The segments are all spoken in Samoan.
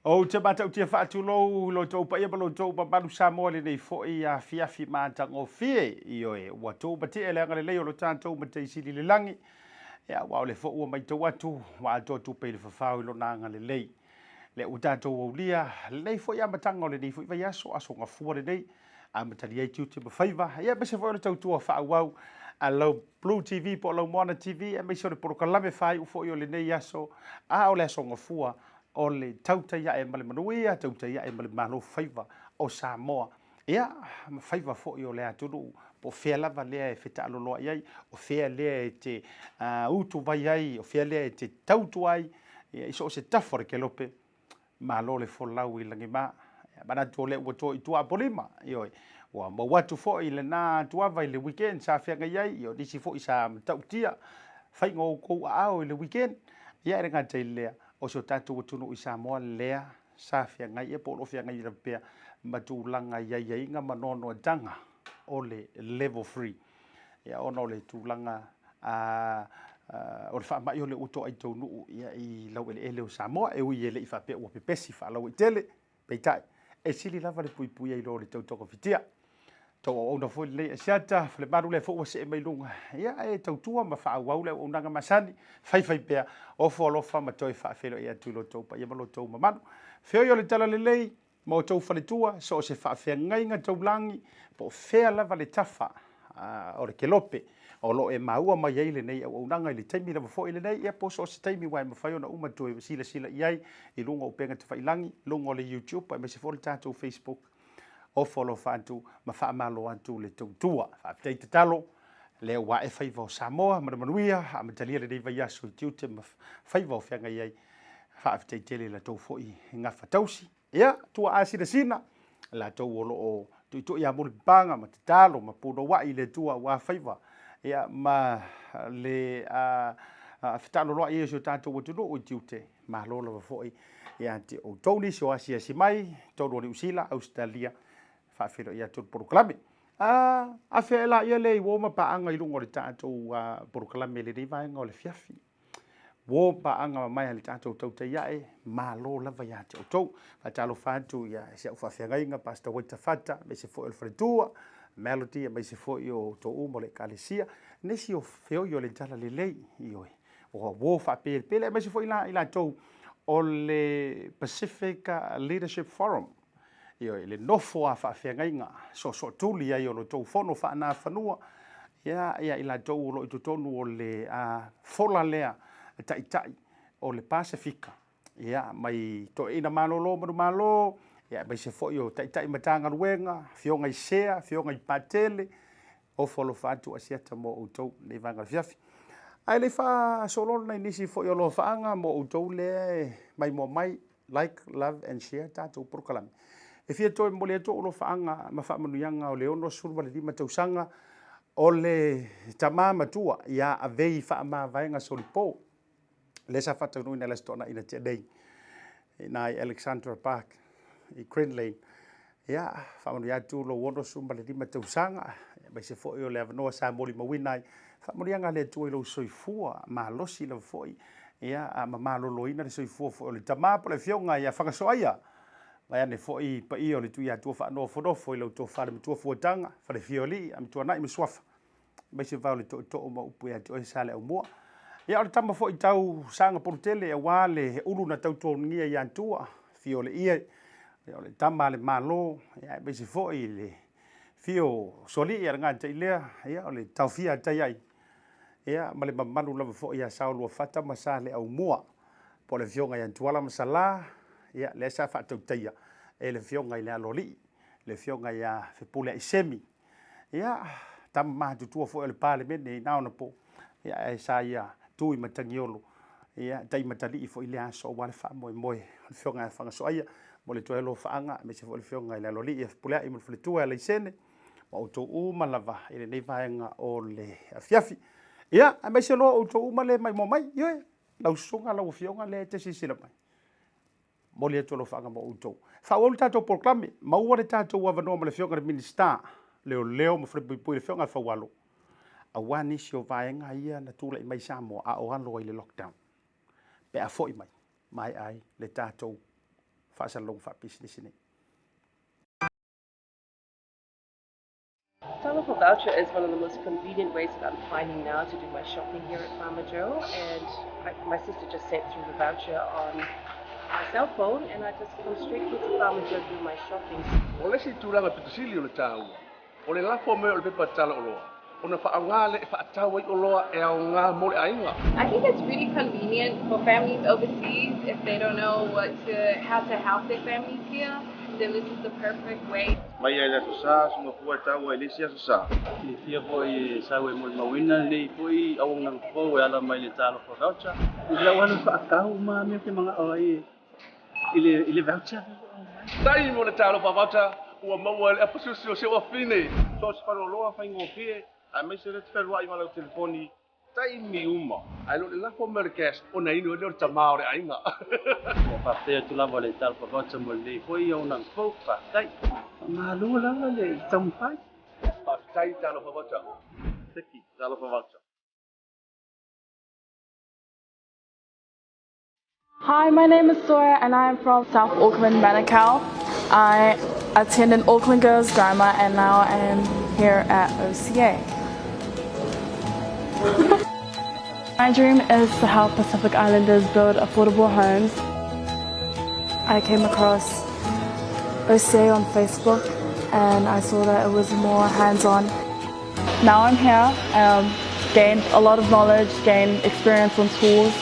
Ou te matautia faatulou i lo outou paia ma lo outou mamalu Samoa i lenei foi afiafi matagofie. Ioe, ua tumatie le agalelei o lo tatou Matai Sili i le lagi, ia, aua o lea foi ua matau atu ua atoa tupe i le fafao i lona agalelei. Lea ua tatou aulia lenei foi amataga o lenei foi vaiaso, aso gafua lenei, amatalia ai tiute ma faiva, ia aemaise foi o le tautua faaauau a lau Blue TV po o lau Moana TV, aemaise o le polokalame faaiu foi o lenei aso, a o le aso gafua o le tautai ae ma le manuia, tautai ae ma le malo faiva o Samoa, ia, ma faiva foi o le atunuu, po o fea lava lea e fetaaloloai ai, o fea lea e te utuvai ai, o fea lea e te tautua ai, ia, i so o se tafa o le kelope, malo le folau i lagima. Ia, manatu o lea ua toe i tua Apolima, ioe, ua maua atu foi lena atuava i le weekend sa feagai ai, ia, o nisi foi sa matautia faiga o outou aao i le weekend, ia, e le gata i lea, o si o tatou atunuu i Samoa lea sa feagai ia po o lo o feagai lava pea ma tulaga i aiaiga ma noanoataga o le level 3 ia ona o le tulaga o le faamai o le ua toai taunuu ia i laueleele o Samoa e ui e le i faapea ua pepesi faalauaitele peitai e sili lava le puipuia i lo le tau togafitia. Tou auauna foi lenei Asiata, Falemalu lea foi ua see mai luga, ia e tautua ma faaauau le auaunaga masani, faifai pea, ofo alofa ma toe faafeiloai atu i lo outou paia ma lo outou mamalu. Feoi o le Talalelei ma outou faletua, so o se faafeagaiga taulagi, po o fea lava le tafa o le kelope o lo o e maua mai ai lenei auaunaga i le taimi lava foi lenei, ia po o so o se taimi ua e mafai ona uma toe silasila i ai i luga o upega tafailagi, luga o le YouTube aemaise foi o le tatou Facebook. Ofo alofa atu ma faamalo atu le tautua. Faafetai tatalo, lea ua ae faiva o Samoa ma le manuia, amatalia lenei vaiaso i tiute ma faiva o feagai ai. Faafetai tele i la tou foi gafa tausi. Ia, tuaa sinasina, latou o lo o tuitui ia mulipapaga ma tatalo ma punouai i le Atua aua faiva, ia, ma le fetaaloloai ai o si o tatou atunuu i tiute. Malo lava foi ia te outou nisi o asiasi mai, tonu o Niu Sila, Ausetalia, faafeiloai atu le polokalame. A, afea e laia lea i uo ma paaga i luga o le tatou polokalame i lenei vaega o le afiafi. Uo ma paaga mamae a le tatou tautai ae, malo lava ia te outou. Faatalofa atu ia si au faafeagaiga Pastor Waita Fata, aemaise foi o le faletua, Melody, aemaise foi o outou uma o le Ekalesia, nisi o feoi o le Talalelei, ioe. Ua uo faapelepele aemaise foi la i latou o le Pacific Leadership Forum, ioe, le nofo a faafeagaiga soosootuli ai o lo outou fono faanafanua, ia, ia i latou o lo o i totonu o le fola lea taitai o le Pasefika, ia, mai toeaiina malolo manumalo, ia, aemaise foi o taitai Matagaluega, afioga i sea, afioga i Patele, Ofo alofa atu Asiata mo outou lenei vaega afiafi. Ae le i faasolo nai nisi foi o alofaaga mo outou lea e maimoa mai, like, love and share tatou polokalame. E fia toe momoli atu ou alofaaga ma faamanuiaga o le 65 tausaga o le tama matua ia Avei Faamavaega Solipo, lea sa faataunuuina i le Aso Toonai na tea nei i ina i Alexandra Park i Green Lane. Ia, faamanuia atu lou 65 tausaga, aemaise foi o le avanoa sa molimauina ai faamanuiaga a le Atua i lou soifua malosi lava foi, ia, ma maloloina le soifua foi o le tama po o le afioga ia Fagasoaia, vaeane foi paia o le Tuiatua faanofonofo i lau tofa le matua Fuataga, Falefiaoalii, Amituanai ma Suafa. aemaise vao le tootoo ma upu ia te oe Saleaaumua. Ia o le tama foi tau saga polotele aua le ulu na tautogia i Atua, fio o le ie, ia o le tama a le Malo, ia aemaise foi le fio Sualii a le gata i lea, ia o le taofia a tai ai, ia ma le mamalu lava foi ia Saoluafata ma Saleaaumua, po o le afioga ia Tuala ma Sala, ia lea sa faatautaia e le afioga i le Aloalii, le afioga ia Fepuleai Semi. Ia, tama matutua foi o le Palemene i na ona po, ia, ae sa ia tu i Matagiolo, ia, taimatalii foi i lea aso aua le faamoemoe o le Afioga ia Fagasoaia mo le toe alofaaga, aemaise foi le Afioga i le Aloalii ia Fepuleai ma le faletua ia Laisene, ma outou uma lava i lenei vaega o le afiafi. Ia, aemaise loa outou uma le maimoa mai, ioe, lau susuga, lau afioga lea e te silasila mai. Momoli atu alofaaga mo outou. Faaauau le tatou polokalame, maua le tatou avanoa ma le Afioga i le Minisita Leoleo ma Falepuipui le Afioga ia Faualo, aua nisi o vaega ia na tulai mai Samoa a o alo ai le lockdown, pe a foi mai, maea ai le tatou Faasalalauga Faapisinisi nei. Talofa Voucher is one of the most convenient ways that I'm finding now to do my shopping here at Farmer Joe and I, my sister just sent through the voucher on my cell phone and I just come straight here to Farmer Joe to do my shopping. O le isi tulaga pito sili o le taua, o le lafo mai o le pepa tala oloa, ona faaaoga lea e faatau ai oloa e aoga mo le aiga. I think it's really convenient for families overseas if they don't know what to, how to help their families here, then this is the perfect way. Mai lava i le Aso Sa, suga fua e taua i le isi Aso Sa. Silafia foi e sau e molimauina lenei foi auaunaga fou e ala mai le Talofa Voucher. I lau alu faatau uma mea ou te manao ai i le voucher. Tai mo le Talofa Voucher ua maua e le apasusi o si ou afine. So o se faleoloa faigofie aemaise lea te fealuai ma lau telefoni taimi uma. Ae le o le lafo mai o le cash ona inu ai lea o le tama o le aiga. Ua faafetai atu lava le Talofa Voucher mo lenei foi auaunaga fou. Faafetai. Faamalo lava le taumafai. Faafetai Talofa Voucher. Thank you Talofa Voucher. Hi, my name is Sawyer and I am from South Auckland, Manukau. I attended Auckland Girls Grammar and now I am here at OCA. My dream is to help Pacific Islanders build affordable homes. I came across OCA on Facebook and I saw that it was more hands-on. Now I'm here, um, gained a lot of knowledge, gained experience on tools.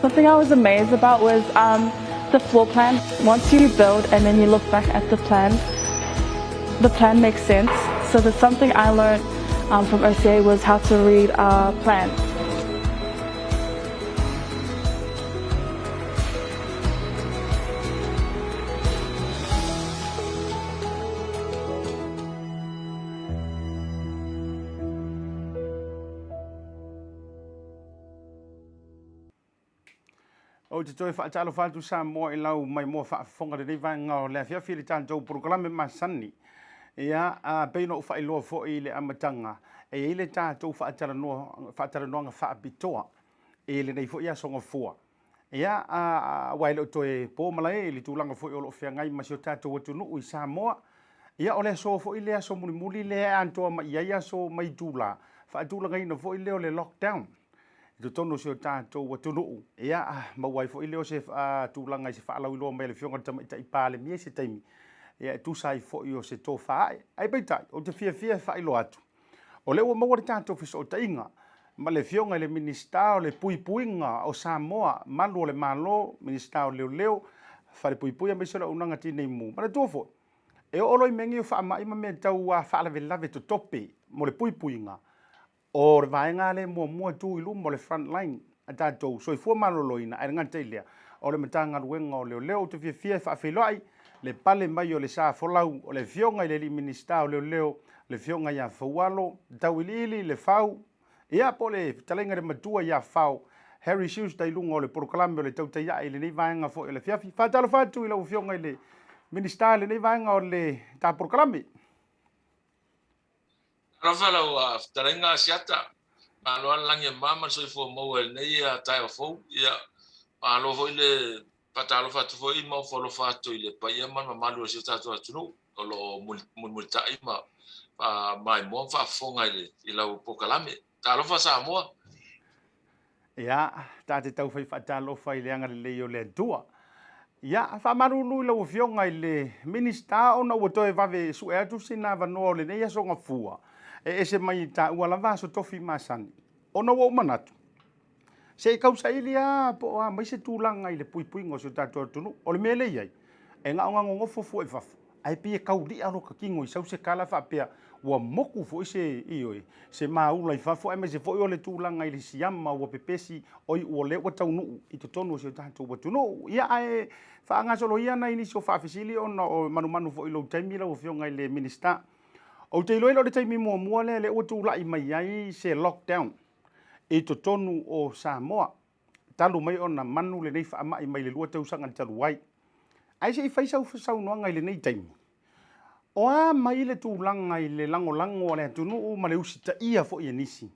Something I was amazed about was um, the floor plan. Once you build and then you look back at the plan, the plan makes sense. So there's something I learned um, from OCA was how to read a plan. Ou te toe faatalofa atu Samoa i lau maimoa faafofoga i lenei vaega o le afiafi i le tatou polokalame masani. Ia, a pei ona ou faailoa foi i le amataga, e i ai le tatou faatalanoa, faatalanoaga faapitoa i lenei foi aso Gafua. Ia, a, aua e le o toe po malae i le tulaga foi o lo o feagai ma si o tatou atunuu i Samoa. Ia, o le aso foi le aso mulimuli lea e atoa mai i ai aso ma itula faatulagaina foi lea o le lockdown i totonu o si o tatou atunuu. Ia, maua ai foi lea o se tulaga i se faalauiloa mai a le Afioga i le Tamaitai Palemia i se taimi, ia, e tusa ai foi o se tofa ae. Ae peitai, ou te fiafia e faailoa atu, o lea ua maua le tatou fesootaiga ma le Afioga i le Minisita o le Puipuiga o Samoa, Malu o le Malo, Minisita o Leoleo, Falepuipui aemaise o le Auaunaga Tinei Mu. Manatua foi, e oo loa i mea nei o faamai ma mea tau faalavelave totope mo le puipuiga, O le vaega lea e muamua e tu i luma o le front line a tatou soifua maloloina, ae le gata i lea, o le Matagaluega o Leoleo. Ou te fiafia e faafeiloai le pale mai o le sa folau o le Afioga i le Alii Minisita o Leoleo, le Afioga ia Faualo Tauiliili Lefau, ia po o le fetalaiga i le Matua ia Fao Harry Schuster i luga o le polokalame o le Tautai Ae i lenei vaega foi o le afiafi. Faatalofa atu i lau Afioga i le Minisita i lenei vaega o le ta polokalame. Talofa lau fetalaiga Asiata, malo lava le lagi e mama le soifua maua i lenei taeao fou. Ia, malo foi le faatalofa atu foi ma ofo alofa atu i le paia ma le mamalu o si o tatou atunuu o lo o mulimulitai ma maimoa ma faafofoga i lau polokalame. Talofa Samoa! Ia, ta te taufai faatalofa i le agalelei o le Atua. Ia, faamalulu i lau Afioga i le Minisita ona ua toe vave sue atu sina avanoa o lenei aso Gafua e ese mai i taua lava aso tofi masani, ona ua ou manatu, se i tausaili lava po o a mai se tulaga i le puipuiga o si o tatou atunuu. O le mea lea e i ai, e na ona nonofo fua i fafo, ae pei e taulia lota tino i sau se tala faapea ua motu foi se, ioe, se maula i fafo aemaise foi o le tulaga i le siama ua pepesi, oi ua lea ua taunuu i totonu o si o tatou atunuu. Ia ae faagasolo ia nai nisi o faafesili ona o manumanu foi i lou taimi lau Afioga i le Minisita. Ou te iloa e le o le taimi muamua lea lea ua tulai mai ai se lockdown i totonu o Samoa talu mai ona manu lenei faamai mai le 2 tausaga talu ai. Ae se i fai sau saunoaga i lenei taimi, o a mai le tulaga i le lagolago a le atunuu ma le usitaia foi e nisi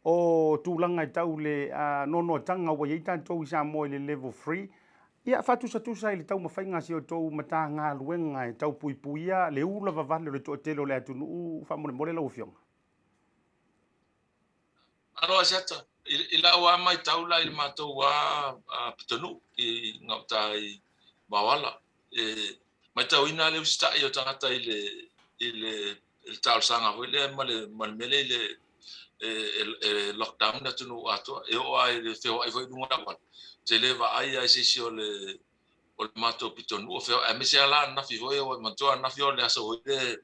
o tulaga e tau le noanoataga ua i ai tatou i Samoa i le level 3? Ia, faatusatusa i le taumafaiga a si outou Matagaluega e tau puipuia le ula vavale o le toatele o le atunuu faamolemole lau Afioga. Malo Asiata, i lau lava matau la i le matou lava pitonuu i gauta i Vaoala, e matauina le usitai o tagata i le i le talosaga foi lea ma le ma le mea lea i le e lockdown le atunuu atoa, e oo lava i le feoai foi i luga o le auala, ou te le vaai lava i se isi o le o le matou pitonuu o feoai, aemaise lava la ananafi foi, ua e manatua ananafi o le aso foi lea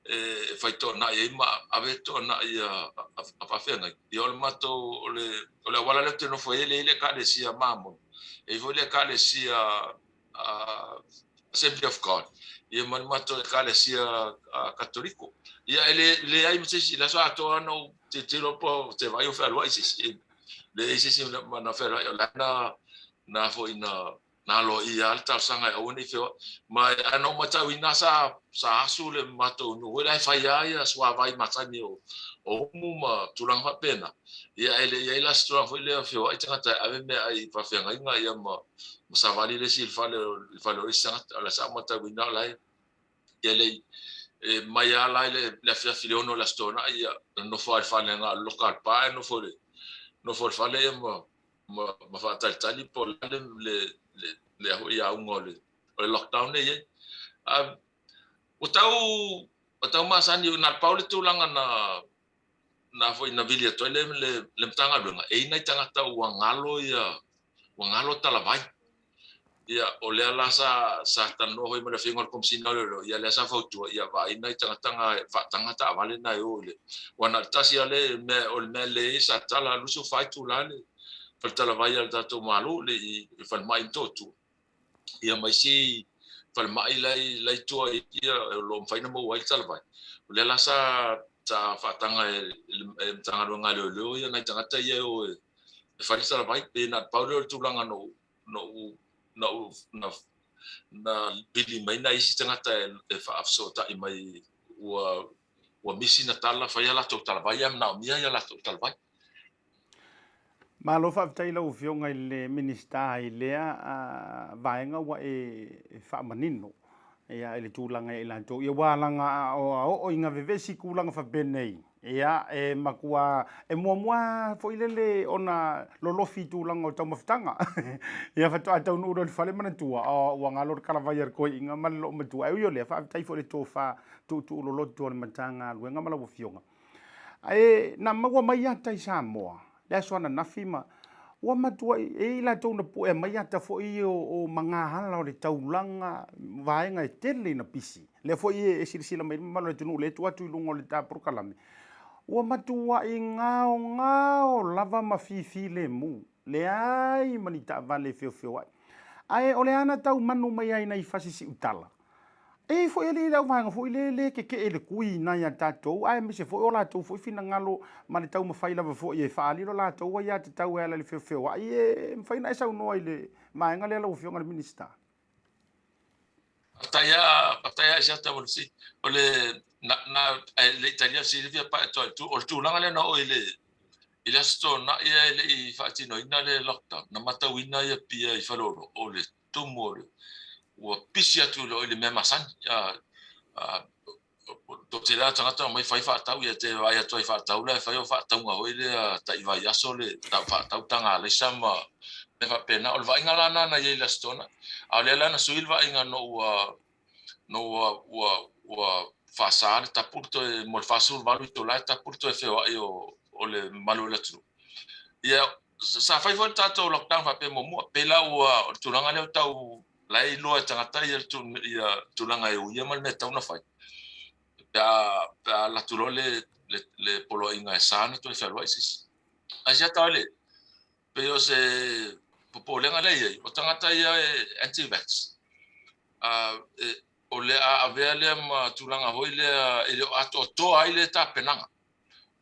e fai toanai ai ma ave toanai a faafeagai. Ia o le matou, o le auala lea ou te nofo ai, e le i le Ekalesia Mamona, e i ai foi le Ekalesia Assembly of God, ia ma le matou Ekalesia Katoliko. Ia e leai ma se isi, i le aso atoa na ou tilotilo po ou te vaai o fealuai se isi, e leai se isi na fealuai, o la na na foi na na aloaia lava le talosaga e aua ne i feoai. Ma ae na ou matauina sa sa asu le matou nuu foi la e fai lava ia suavai masani o umu ma tulaga faapena. Ia ae le i ai la se tulaga foi lea feoai tagata e ave meaai i faafeagaiga ia ma ma savali le isi i le fale o le fale o le isi tagata. O la sa ou matauina o la e ia le e mai lava la i le afiafi i le 6 o le Aso Toonai ia nofo lava i le fale na o le loka le pa e nofo i le nofo i le fale ia ma ma ma faatalitali po o le a le le le foi auga o le o le lockdown lea e i ai. Ua tau ua tau masani na o le pau le tulaga na na foi na vili atu ai le le le Matagaluega e i ai nai tagata ua galo ia ua galo talavai. Ia o lea la sa sa talanoa foi ma le Afioga i le Komesina o Leoleo, ia lea sa fautua ia vaai nai tagata na faataga taavale na e o i le aua na o le tasi lava le mea o le mea lea sa tala 24 itula le faletalavai a le tatou Malo le i le falemai i Motootua. Ia ma isi falemai la i tua ia o lo o mafai ona maua ai le talavai. O lea la sa sa faataga e le Matagaluega a Leoleo ia nai tagata ia e o e fai le talavai. Pe na o le pau lea o le tulaga na ou na ou na na pili mai nai isi tagata e faafesootai mai ua ua misi na tala fai a latou talavai ae manaomia ia latou talavai. Malo faafetai i lau Afioga i le Minisita i lea vaega ua e faamanino i le tulaga ia i latou. Ia ua alaga a oo ina vevesi tulaga faapenei, ia e matua e muamua foi lele ona lolofi i tulaga o taumafataga. Ia faatoa taunuu loa i le fale manatua, ua galo le talavai a le toeaina ma le loomatua. Ae ui o lea, faafetai foi i le tofa tuutuuloloto a le Matagaluega ma lau Afioga. Ae na maua mai ata i Samoa, le aso ananafi ma ua matuai e i ai latou na puea mai ata foi ia o magaala o le taulaga, vaega e tele ina pisi. Lea foi e silasila mai le mamalu o le atunuu lea e tuu atu i luga o le ta polokalame, ua matuai gaogao lava ma fifilemu, leai ma ni taavale e feofeoai. Ae o le a na tau manu mai ai nai fasi siutala? E i ai foi alii i le auvaega foi lea le keke'e i le kui i nai a tatou, aemaise foi o latou foi finagalo ma le taumafai lava foi e faaali lo latou aiatatau e ala i le feofeoai. E mafai ona e saunoa i le vaega lea lau Afioga i le Minisita? Faafetai lava, faafetai lava Asiata mo le fesili. O le, na, na, ae le i talia le fesili fia pai atu ai, o le tulaga lea na oo i le, i le Aso Toonai ae le i faatinoina le lockdown, na matauina ia Apia i Faleolo, o le tumu o le ua pisi atu loa i le mea masani. Toatele lava tagata omai fai faatau, ia te vaai atu ai faatau la e fai o faatauga foi lea tai vaiaso le faatau taga alaisa ma mea faapena. O le vaaiga la lena na i ai i le Aso Toonai. A o lea la na sui le vaaiga ina ua ina ua ua ua faasa le tapu le toe mo le 48 itula e tapu le toe feoai o le mamalu o le atunuu. Ia sa fai foi le tatou lockdown faapea muamua, pei la ua o le tulaga lea ua tau la e iloa e tagata ia ia tulaga e uia ma le mea e tatau ona fai. Pe a pe a alu atu loa le le le poloaiga e sa ona toe fealuai se isi. Ae siata o le pei o se popolega lea e i ai, o tagata ia e anti-vax, o le a avea lea ma tulaga foi lea e le o atoatoa ai le tapenaga.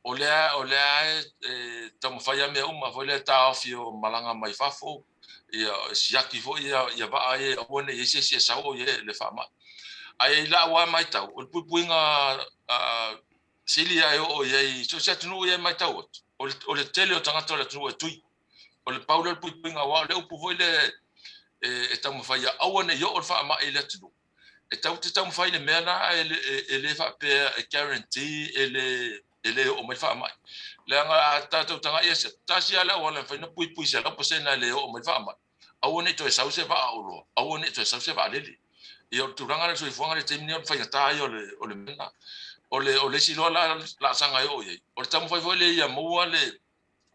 O lea, o lea e taumafai lava mea uma foi lea e taofi o malaga mai fafo, ia siaki foi ia, ia vaa ia aua ne i i ai se isi e sau o i ai le faamai. Ae i lau lava matau, o le puipuiga sili lava e oo i ai i so o se atunuu ia e matau atu, o le, o le tele o tagata o le atunuu e tui. O le pau lea o le puipuiga, aua o le upu foi lea e taumafai ia aua ne i oo le faamai i le atunuu. E tatou te taumafai i le mea lena ae e le faapea e guarantee e le e le oo mai le faamai. Leaga a tatou tagai e tasi lava le auala e mafai ona puipui 100% e le oo mai le faamai, aua ne i toe sau se vaa oloa, aua ne i toe sau se vaalele. Ia o le tulaga lea o le soifuaga i le taimi lenei o le faigata ia o le o le mea lena. O le o le isi loa la laasaga e oo i ai, o le taumafai foi lea ia maua le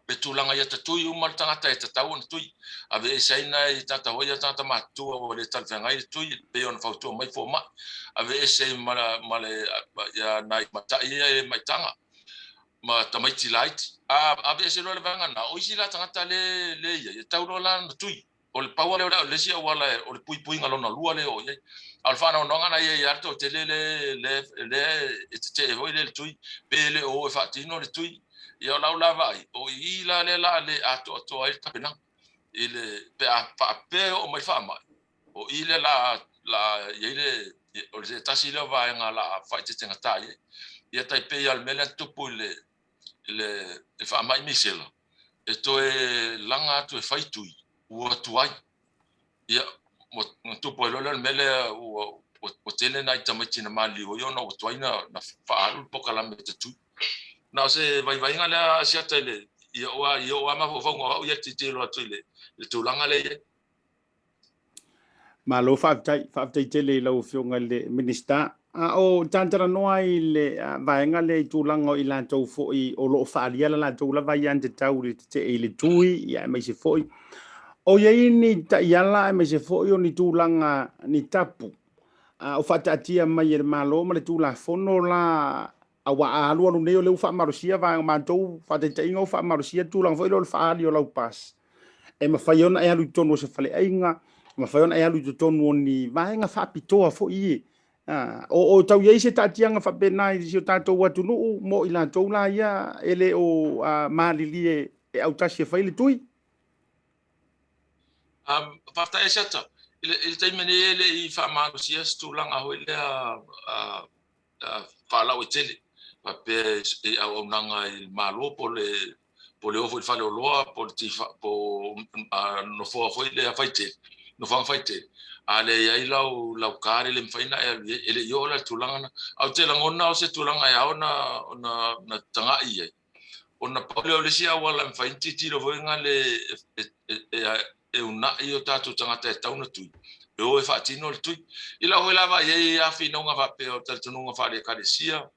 le tulaga ia tatui uma le tagata e tatau ona tui. Aveese ai nai tagata foi ia tagata matutua ua le talafeagai le tui e pei ona fautua mai fomai. Aveese ai ma ma le ia nai matai ia e maitaga ma tamaiti laiti. A aveese loa le vaega lena, o isi la tagata le le i ai, e tatau loa la ona tui. O le pau lea o le isi auala o le puipuiga lona lua lea o i ai. A o le faanoanoaga na i ai lava le toatele lea e tetee foi lea i le tui, pe le o o e faatino le tui. Ia o lau la vaai, o i la lea o le a le atoatoa ai le tapenaga i le, pe a faapea e oo mai faamai, o i lea o le a i ai le, o le se tasi lea o vaega o le a faaeteetegata i ai. Ia tai pei lava o le mea lea na tupu i le faamai misela, e toe laga atu e fai tui, ua tuai. Ia, ua tupu ai loa lea o le mea lea ua tele nai tamaiti na maliliu ai ona ua tuai na faaalu le polokalame e tatui. Na o se vaivaiga lea Asiata i le, i ou lava mafaufauga o au ia e tilotilo atu i le tulaga lea e i ai. Malo faafetai, faafetai tele i lau Afioga i le Minisita. A o talatalanoa ai i le vaega lea i tulaga o i latou foi o lo o faaalia le latou lava aiatatau i le tetee i le tui, aemaise foi o i ai ni taiala aemaise foi o ni tulaga ni tapu o faataatia mai e le Malo ma le Tulafono la Aua a alualu nei o lea ua faamalosia vaega o matou faataitaiga ua faamalosia le tulaga foi lea o le faaali o lau pass e mafai ona e alu i totonu o se faleaiga, e mafai ona e alu i totonu o ni vaega faapitoa foi ie. O tau i ai se taatiaga faapena i si o tatou atunuu mo i latou la ia e le o malilie e autasi e fai le tui? Faafetai Asiata. I le taimi nei e le i faamalosia se tulaga foi lea faalauaitele faapea i auaunaga i le Malo po o le o foi i le faleoloa po o nofoa foi lea faitele, nofoaga faitele, a leai lau card e le mafai ona e alu i ai. E le i oo la i le tulaga lena. Ae ou te lagona o se tulaga e ao ona tagai i ai, ona pau lea o le isi auala e mafai ona tilotilo foi le e uunai o tatou tagata e tatau ona tui, e o e faatino le tui. I lau foi la vaai i ai a finauga faapea o talitonuga faale-Ekalesia,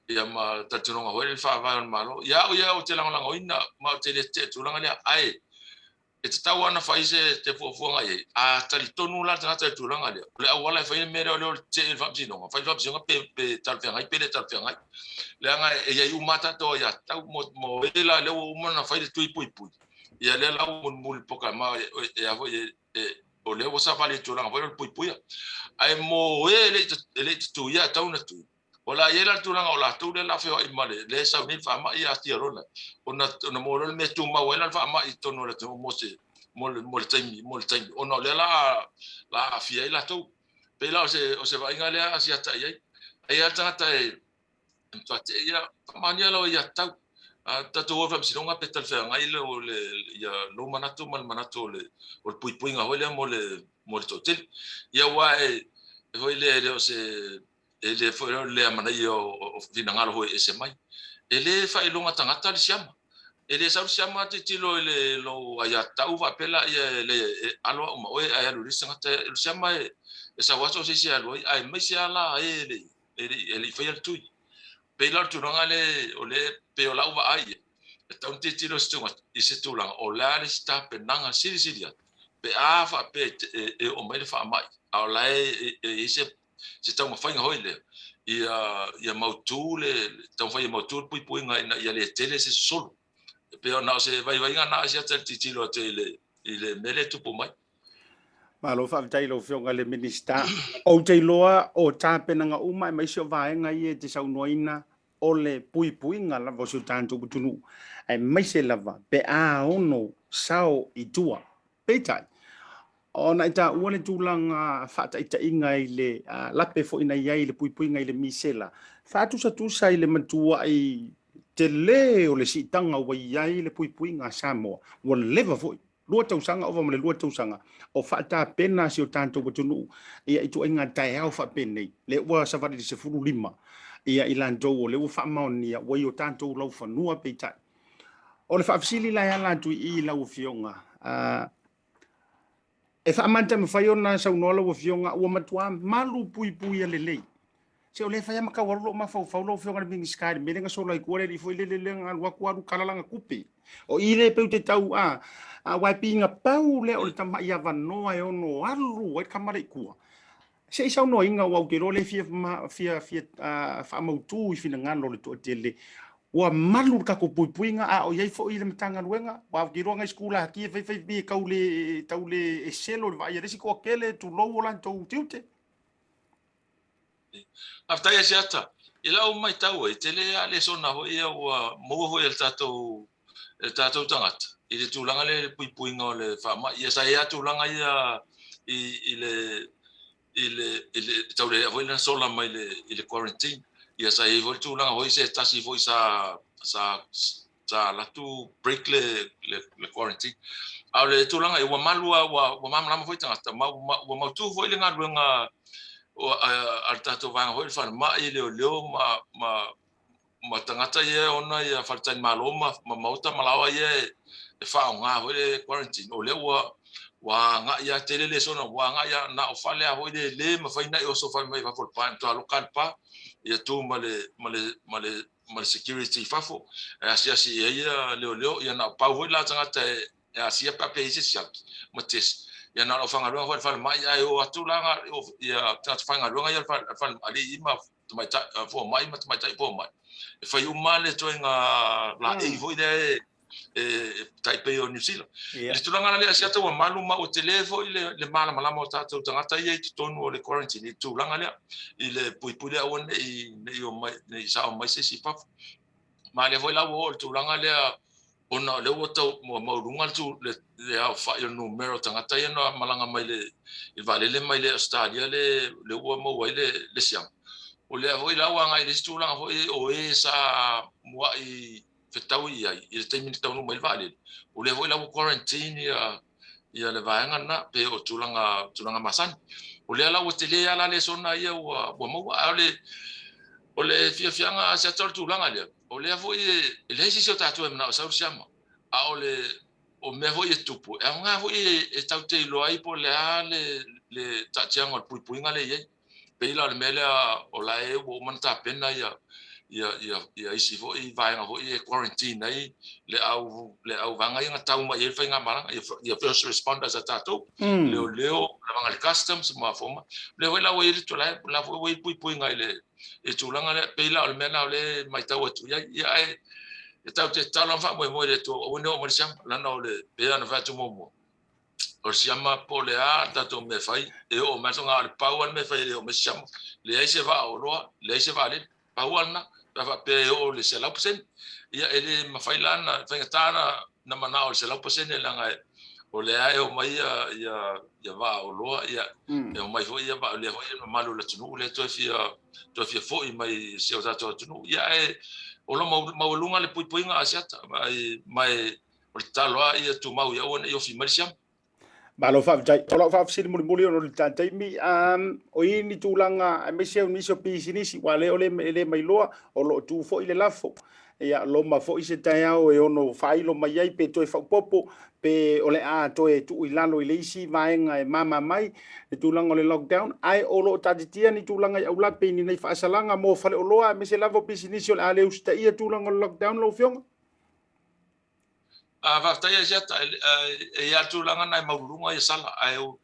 ia ma talitonuga foi le faavae o le Malo, ia au ia ou te lagolagoina ma ou te le tetee i le tulaga lea, ae e tatau lava ona fai se te fuafuaga i ai. A talitonu la le tagata i le tulaga lea, o le auala e fai ai le mea lea o le o e tetee i le faamasinoga, fai le faamasinoga pe, pe talafeagai pe le talafeagai. Leaga e i ai uma lava tatou aiatatau mo, mo e la lea ua uma ona fai le tui puipui, ia lea la ua mulimuli polokalame e a foi e o lea ua savali i tulaga foi o le puipuia. Ae mo e e le i tutuia e tatau ona tui, o le a i ai la le tulaga o latou lea o le a feoai ma le lea e sau nei le faamai atia loa ona ona maua loa le mea e tumau ai la le faamai i totonu o le atunuu mo se mo le mo le taimi mo le taimi ona o lea la la aafia ai latou. Pei la o se o se vaaiga lea a siata i ai. Ai lava le tagata e matua tetee ia faamaonia lau aiatatau. A tatou o i le faamasinoga pe talafeagai le ia lou manatu ma le manatu o le o le puipuiga foi lea mo le mo le toatele. Ia aua e foi lea e le o se e le foi o le amanaia o finagalo foi e ese mai. E le faailoga tagata le siama. E le sau le siama tilotilo i le lou aiatatau faapea laia e le e alo au ma oe ae alu i le isi tagata. O le siama e sau lava so o se isi e alu ai aemaise lava la e le e le i faia le tui. Pei la o le tulaga lea o lea pei o lau vaai i ai, e tatau ona tilotilo i se tulaga o le a le isi tapenaga silisili atu pe a faapea e oo mai le faamai, a o la e i ai se taumafaiga foi lea ia mautu le taumafai ia mautu le puipuiga ina ia le tele se sosolo. E pei ona o se vaivaiga lena a siata i le tilotilo atu i le mea lea e tupu mai. Malo faafetai i lau Afioga i le Minisita. Ou te iloa o tapenaga uma aemaise o vaega ia e te saunoaina o le puipuiga lava o si o tatou atunuu, aemaise lava pe a ono sao i tua. Peitai, ona e taua le tulaga faataitaiga i le lape foi na i ai i le puipuiga i le misela, faatusatusa i le matuai tele o le siitaga ua i ai le puipuiga a Samoa, ua leva foi. 2 tausaga, ova ma le 2 tausaga o faatapena si o tatou atunuu ia i ituaiga taeao faapenei, lea ua savali i le 15 ia i latou o lea ua faamaonia ua i o tatou laufanua. Peitai, o le faafesili la e ala atu i i i lau Afioga, e faamantamafai ona saunoa lau Afioga ua matua malu puipuia lelei. Se o lea e fai lava ma tau alu lou mafaufau lau Afioga i le Minisita i le mea lea na sola ai tua le alii foi lele lea na alu atu alu kala lana tupe. O i lea e pei ou te tau a, aua e piga pau lea o le tamai avanoa e ono alu ai le tama lea i tua. Se i saunoaina aua ou te iloa o lea e fia, fia, fia faamautu i finagalo o le toatele ua malu le tatou puipuiga a o i ai foi le Matagaluega, aua ou te iloa nai sikulaki e faifai pei e tau le, tau le eselo i le vaai a le isi toatele, tulou o latou tiute. Faafetai Asiata. I lau matau e tele lava lesona foi ia ua maua foi e le tatou e le tatou tagata i le tulaga lea i le puipuiga o le faamai. Ia sa i ai lava tulaga ia i i le i le i le taulealea foi na sola mai le i le quarantine. Ia sa i ai foi le tulaga foi se tasi foi sa sa sa alu atu break le le le quarantine. A o le tulaga ia ua malu lava ua ua malamalama foi tagata ma ua mautu foi le galuega a le tatou vaega foi le falemai, leoleo ma ma ma tagata ia e ona ia faletalimalo ma ma maota ma laoa ia e faaaoga foi le quarantine. O lea ua ua agai lava tele lesona ua agai lava na o fale lava foi le le mafai ona e oso fai mai fafo o le pa e matua loka le pa ia tu ma le ma le ma le ma le security i fafo e asiasi i ai ia leoleo, ia na o pau foi la tagata e asia pe a pe i ai se siaki ma test, ia na o le aufaigaluega foi a le falemai ae o atu la ia tagata faigaluega ia a le alii ma tamaitai fomai ma tamaitai fomai e fai uma le ituaiga laei foi lea e tai pei o Niu Sila. I le tulaga la lea Asiata ua malu ma ua tele foi le malamalama o tatou tagata ia i totonu o le quarantine i le tulaga lea, i le puipui lea aua ne i omai, ne i sao mai se isi i fafo. Ma lea foi la ua oo i le tulaga lea ona o lea ua tau ua maualuga le aofai o le numera o tagata ia na malaga mai i le vaalele mai le Ausetalia lea ua maua ai le siama. O lea foi la ua agai i le isi tulaga foi o e sa muai fetaui i ai i le taimi na taunuu mai ai le vaalele, o lea foi la ua quarantine ia ia le vaega lena pe o tulaga tulaga masani. O lea la ua tele lava la lesona ia ua ua maua. A o le o le fiafiaga Asiata o le tulaga lea, o lea foi e leai se isi o tatou e manao e sau le siama, a o le o mea foi e tupu, e aoga foi e tatou te iloa ai po o le a le le taatiaga o le puipuiga lea e i ai. Pei la o le mea lea o la e ua uma ona tapena ia ia ia ia isi foi vaega foi e quarantine ai le au le auvaega ia na tau mai ai le faigamalaga ia, ia first responders a tatou mm. leoleo lavaga le customs ma fomai lea foi la ua i ai le tulaga la foi ua i ai puipuiga i le i le tulaga lea pei la o le mea lena o lea e matau atu i ai ia ae e tatou te tatalo ma faamoemoe i le Atua aua ne i oo mai le siama leaga o le pei ona fai atu muamua o le siama po o le a le tatou mea e fai, e oo mai le na o le pau lava le mea e fai e le oo mai se siama. Leai se vaa oloa, leai se vaalele, pau lava lena. Pe a faapea e oo i le 100%, ia e le mafai la ona, faigata ona manao i le 100% leaga o lea e omai ia, ia, ia vaa oloa, ia e omai foi ia vaa, lea foi e mamalu o le atunuu lea toe fia, toe fia foi mai i si o tatou atunuu. Ia ae o lo o maualuga le puipuiga Asiata, ma e O le tatalo lava ia tumau ia aua ne i ofi mai le siama. Malo faafetai. O lau faafesili mulimuli ona o le taimi, o i ni tulaga aemaise o nisi o pisinisi, aua lea o le, e le mailoa, o lo o tu foi le lafo. Ia, loma foi se taeao e ono faailo mai ai pe toe faaopoopo, pe o le a toe tuu i lalo i le isi vaega e mama mai le tulaga o le lockdown, ae o lo o taatitia ni tulaga i aulape i ni nai faasalaga mo faleoloa aemaise lava o pisinisi o le a le usitaia tulaga o le lockdown lau Afioga? Faafetai Asiata, e i ai le tulaga na e maualuluga ia sala, ae ua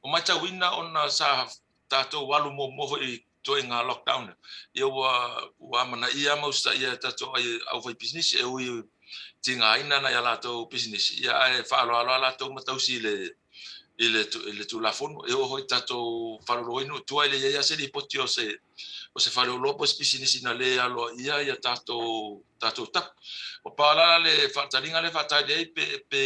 matauina ona sa tatou alu muamua foi i ituaiga lockdown ia ua ua amanaia ma usitaia e tatou aufaipisinisi e ui e tigaina nai a latou pisinisi, ia ae faaaloalo lava latou ma tausi i le i le i le Tulafono. E oo foi i tatou faleoloa i nuu i tua e le i ai lava se lipoti o se o se faleoloa po o se pisinisi na le aloaia ia tatou tatou tapu. Ua pau la le faataliga lea e faatali ai pe pe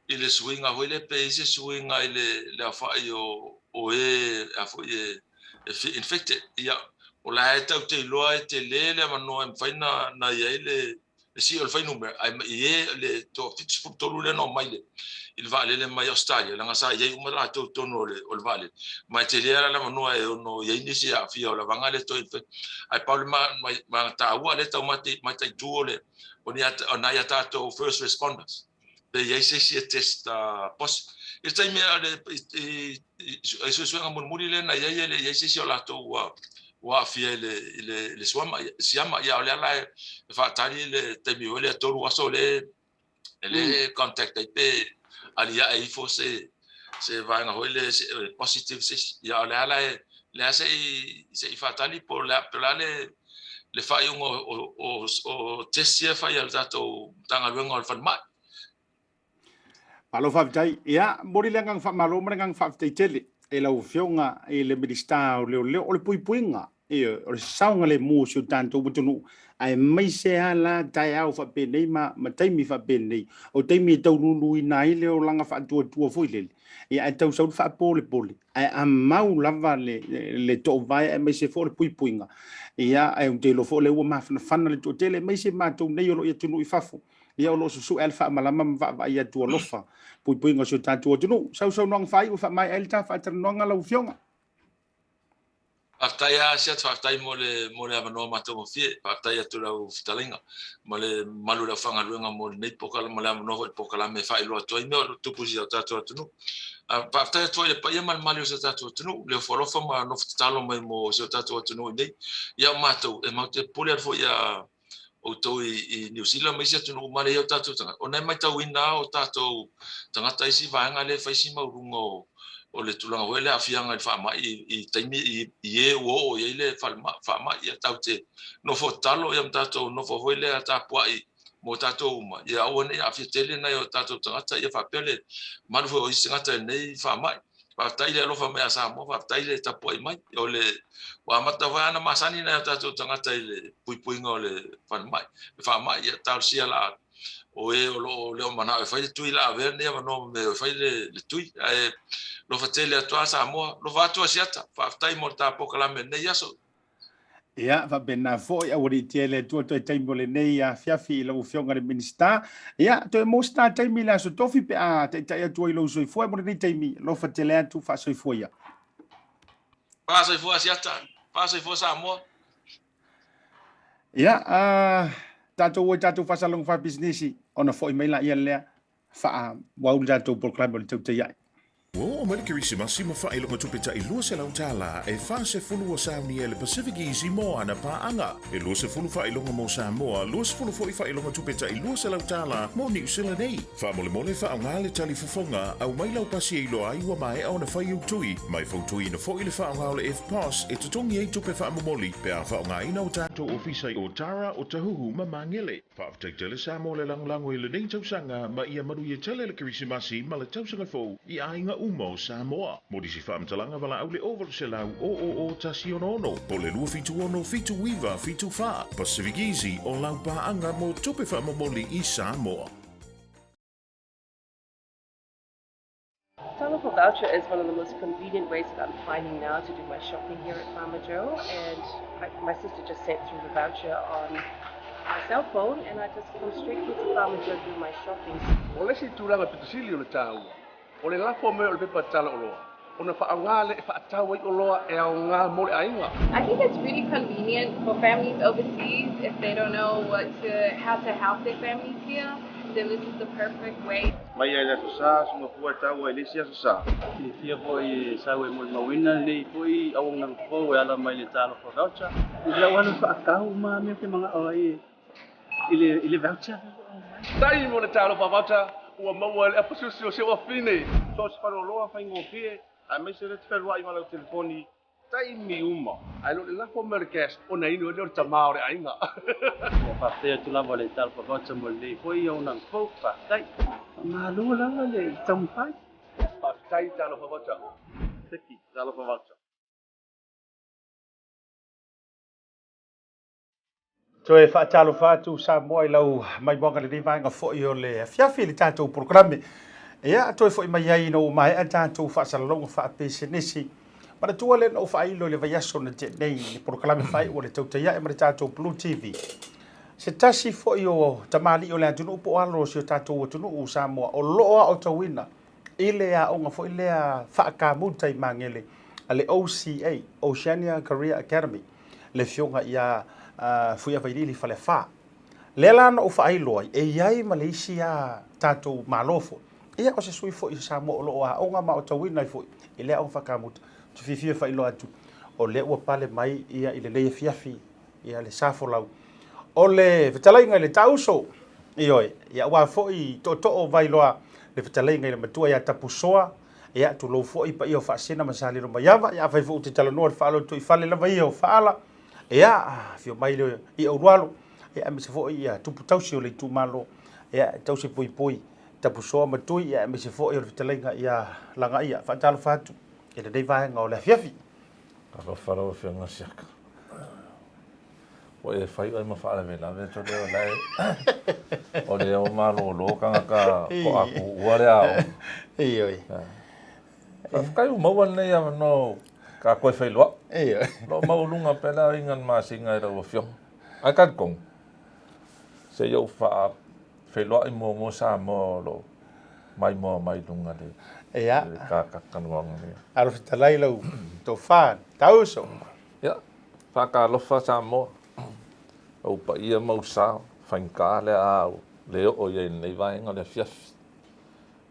i le suiga foi lea pe i ai se suiga i le le aofai o o e a foi e e infected. Ia, o la e tatou te iloa e tele le avanoa e mafai ona i ai le le sii o le fuainumera, ae i e le 73 lea na omai i le vaalele mai Ausetalia, leaga sa i ai uma latou i totonu o le vaalele, ma e tele lava le avanoa e ono i ai nisi e aafia o le vaega lea toe infect. Ae pau le vaega taua lea e tau mataitu o le o nai a tatou first responders, pe i ai se isi e test positive. I le taimi i suesuega mulimuli lea na i ai, e le i ai se isi o latou ua aafia i le siama. Ia, o lea la e faatali le taimi foi lea 3 aso lea e contact ai pe aliae ifo se vaega foi lea positive se isi. Ia, o lea la lea se i faatali po o le a le faaiuga o test ia e fai a le tatou Matagaluega o le Falemai. Malo faafetai. Ia, momoli le agaga faamalo ma le agaga faafetai tele i lau Afioga i le Minisita o Leoleo, o le puipuiga, ioe, o le saogalemu o si o tatou atunuu, aemaise lava la taeao faapenei ma taimi faapenei, o taimi e taululuina ai le olaga faatuatua foi lele, ia ae tau sau le faapolepole, ae a mau lava le toovae aemaise foi o le puipuiga, ia, ae ou te iloa foi o lea ua mafanafana le toatele, aemaise matou nei o lo o i atunuu i fafo, Ia o lo o susue lava le faamalama ma vaavaai atu alofa puipuiga o si o tatou atunuu. Sau saunoaga faaiu e faamaea ai le ta faatalanoaga lau Afioga. Faafetai lava Asiata, faafetai mo le mo le avanoa matagofie. Faafetai atu i lau fetalaiga ma le mamalu o le aufaigaluega mo lenei polokalame ma le avanoa foi i le polokalame e faailoa atu ai mea o lo o tupu i si o tatou atunuu. Faafetai atu foi i le paia ma le mamalu o si o tatou atunuu, le ofo alofa ma nofo tatalo mai mo si o tatou atunuu i nei. Ia o matou, e matou te pule atu foi ia outou i Niu Sila ma isi atunuu uma lea e i ai o tatou tagata, ona e matauina lava o tatou tagata isi vaega lea e fai si maualuga o le tulaga foi lea aafiaga i le faamai i taimi i e ua oo i ai le faamai. Ia tatou te nofo tatalo ma tatou nofo foi lea tapuai mo tatou uma, ia aua ne i aafia tele nai o tatou tagata ia faapea le mamalu foi o isi tagata i lenei faamai. Faafetai le alofa mai a Samoa, faafetai le tapuai mai. O le ua amata foi ana masani nai o tatou tagata i le puipuiga o le falemai, le faamai, ia talosia la o e o lo o le o manao e fai le tui la avea lenei avanoa ma mea e fai le tui. Ae lofa tele atu a Samoa, lofa atu Asiata, faafetai mo le ta polokalame i lenei aso. Ia, faapena foi, aualiitia e le Atua toe taimi o lenei afiafi i lau Afioga i le Minisita. Ia, toe maua se ta taimi i le Aso Tofi pe a taitai atu ai lou soifua mo lenei taimi. Alofa tele atu, faasoifua ia. Faasoifua Asiata, faasoifua Samoa. Ia, tatou o i tatou faasalaga faapisinisi, ona foi mai laia lea faaauau le tatou polokalame o le tautai ae. Ua oo mai le Kerisimasi ma faailoga tupe tai $200 e 40 ua saunia e le Pacific Easy mo ana paaga. E 20 faailoga mo Samoa, 20 foi faailoga tupe tai $200 mo Niu Sila nei. Faamolemole faaaoga le tali fofoga, aumai lau pasi e iloa ai ua maea ona fai ou tui, ma e fautuaina foi le faaaoga o le EFTPOS e totogi ai tupe faamomoli pe a faaaogaina o tatou ofisa i Otara, Otahuhu ma Magele. Faafetai tele Samoa le lagolago i lenei tausaga ma ia manuia tele le Kerisimasi ma le tausaga fou i aiga uma o Samoa. Mo nisi faamatalaga valaau le 0800 000 166 po o le 276 79 74. Pacific Easy o lau paaga mo tupe faamomoli i Samoa. Talofa voucher is one of the most convenient ways that I'm finding now to do my shopping here at Farmer Joe, and my sister just sent through the voucher on my cell phone, and I just come straight here to Farmer Joe to do my shopping. O le isi tulaga pito sili o le taua, o le lafo mai o le pepa tala oloa, ona faaaoga lea e faatau ai oloa e aoga mo le aiga. I think it's really convenient for families overseas if they don't know what to, how to help their families here, then this is the perfect way. Mai ai le Aso Sa, suga fua e taua i le isi Aso Sa. Silafia foi e sau e molimauina lenei foi auaunaga fou e ala mai le Talofa Voucher. I lau alu faatau uma mea ou te manao ai i le voucher. Taimi o le Talofa Voucher ua maua e le apasusi o si ou afine. So o se faleoloa faigofie aemaise le te fealuai ma lau telefoni taimi uma. Ae le o le lafo mai o le cash ona inu ai lea o le tama o le aiga. Ua faafetai atu lava le Talofa Voucher mo lenei foi auaunaga fou. Faafetai. Faamalo lava le taumafai. Faafetai Talofa Voucher. Seki Talofa Voucher. Toe faatalofa atu Samoa i lau maimoaga lenei vaega foi o le afiafi i le tatou polokalame. Ia, toe foi mai ai ina ua maea tatou faasalalauga faapisinisi. Manatua lea na ou faailo i le vaiaso na tea nei i le polokalame faaiu o le Tautai Ae ma le tatou Blue TV. Se tasi foi o tamalii o le atunuu po o alo o si o tatou atunuu o Samoa o lo o aotauina i le aoga foi lea faakamuta i Magele a le OCA, Oceania Career Academy, le afioga ia Fuiavailiili Faleafa. Lea la na ou faailoa ai, e i ai ma le isi a tatou Malo foi, ia o se sui foi o Samoa o lo o aoga ma aotauina ai foi i lea aoga faakamuta. Ou te fiafia e faailoa atu, o lea ua pale mai ia i lenei afiafi ia le sa folau o le fetalaiga i le Taauso, ioe, ia aua foi tootoo o Vailoa, le fetalaiga i le Matua ia Tapusoa, ia tulou foi paia o Faasina ma Salelomaiava, ia afai foi ou te talanoa i le faalotoifale lava ia o Faala, ia afio mai le ia Ulualo, ia aemaise foi ia tupu tausi o le itumalo, ia e tausi puipui Tapusoa ma Tui, ia aemaise foi o le fetalaiga ia Lagaia. Faatalofa atu i lenei vaega o le afiafi. Alofa lau Afioga Siaka. Ua e fai oe ma faalavelave atu lea o lae o lea o malolo tagata ko aku ua le aoga. Ioe. Faafetai ua maua lenei avanoa ka koe feiloai. Ioe. Lo maualuga pea le aoina o le masina i lau Afioga. Ae talitonu, se i ou faafeiloai muamua Samoa o lo o maimoa mai luga le Ia. le talanoaga nei. Alo fetalai lau tofa, Tauso. Ia, faatalofa Samoa, ou paia ma ou sa, faigata le a le oo i ai i lenei vaega o le afiafi.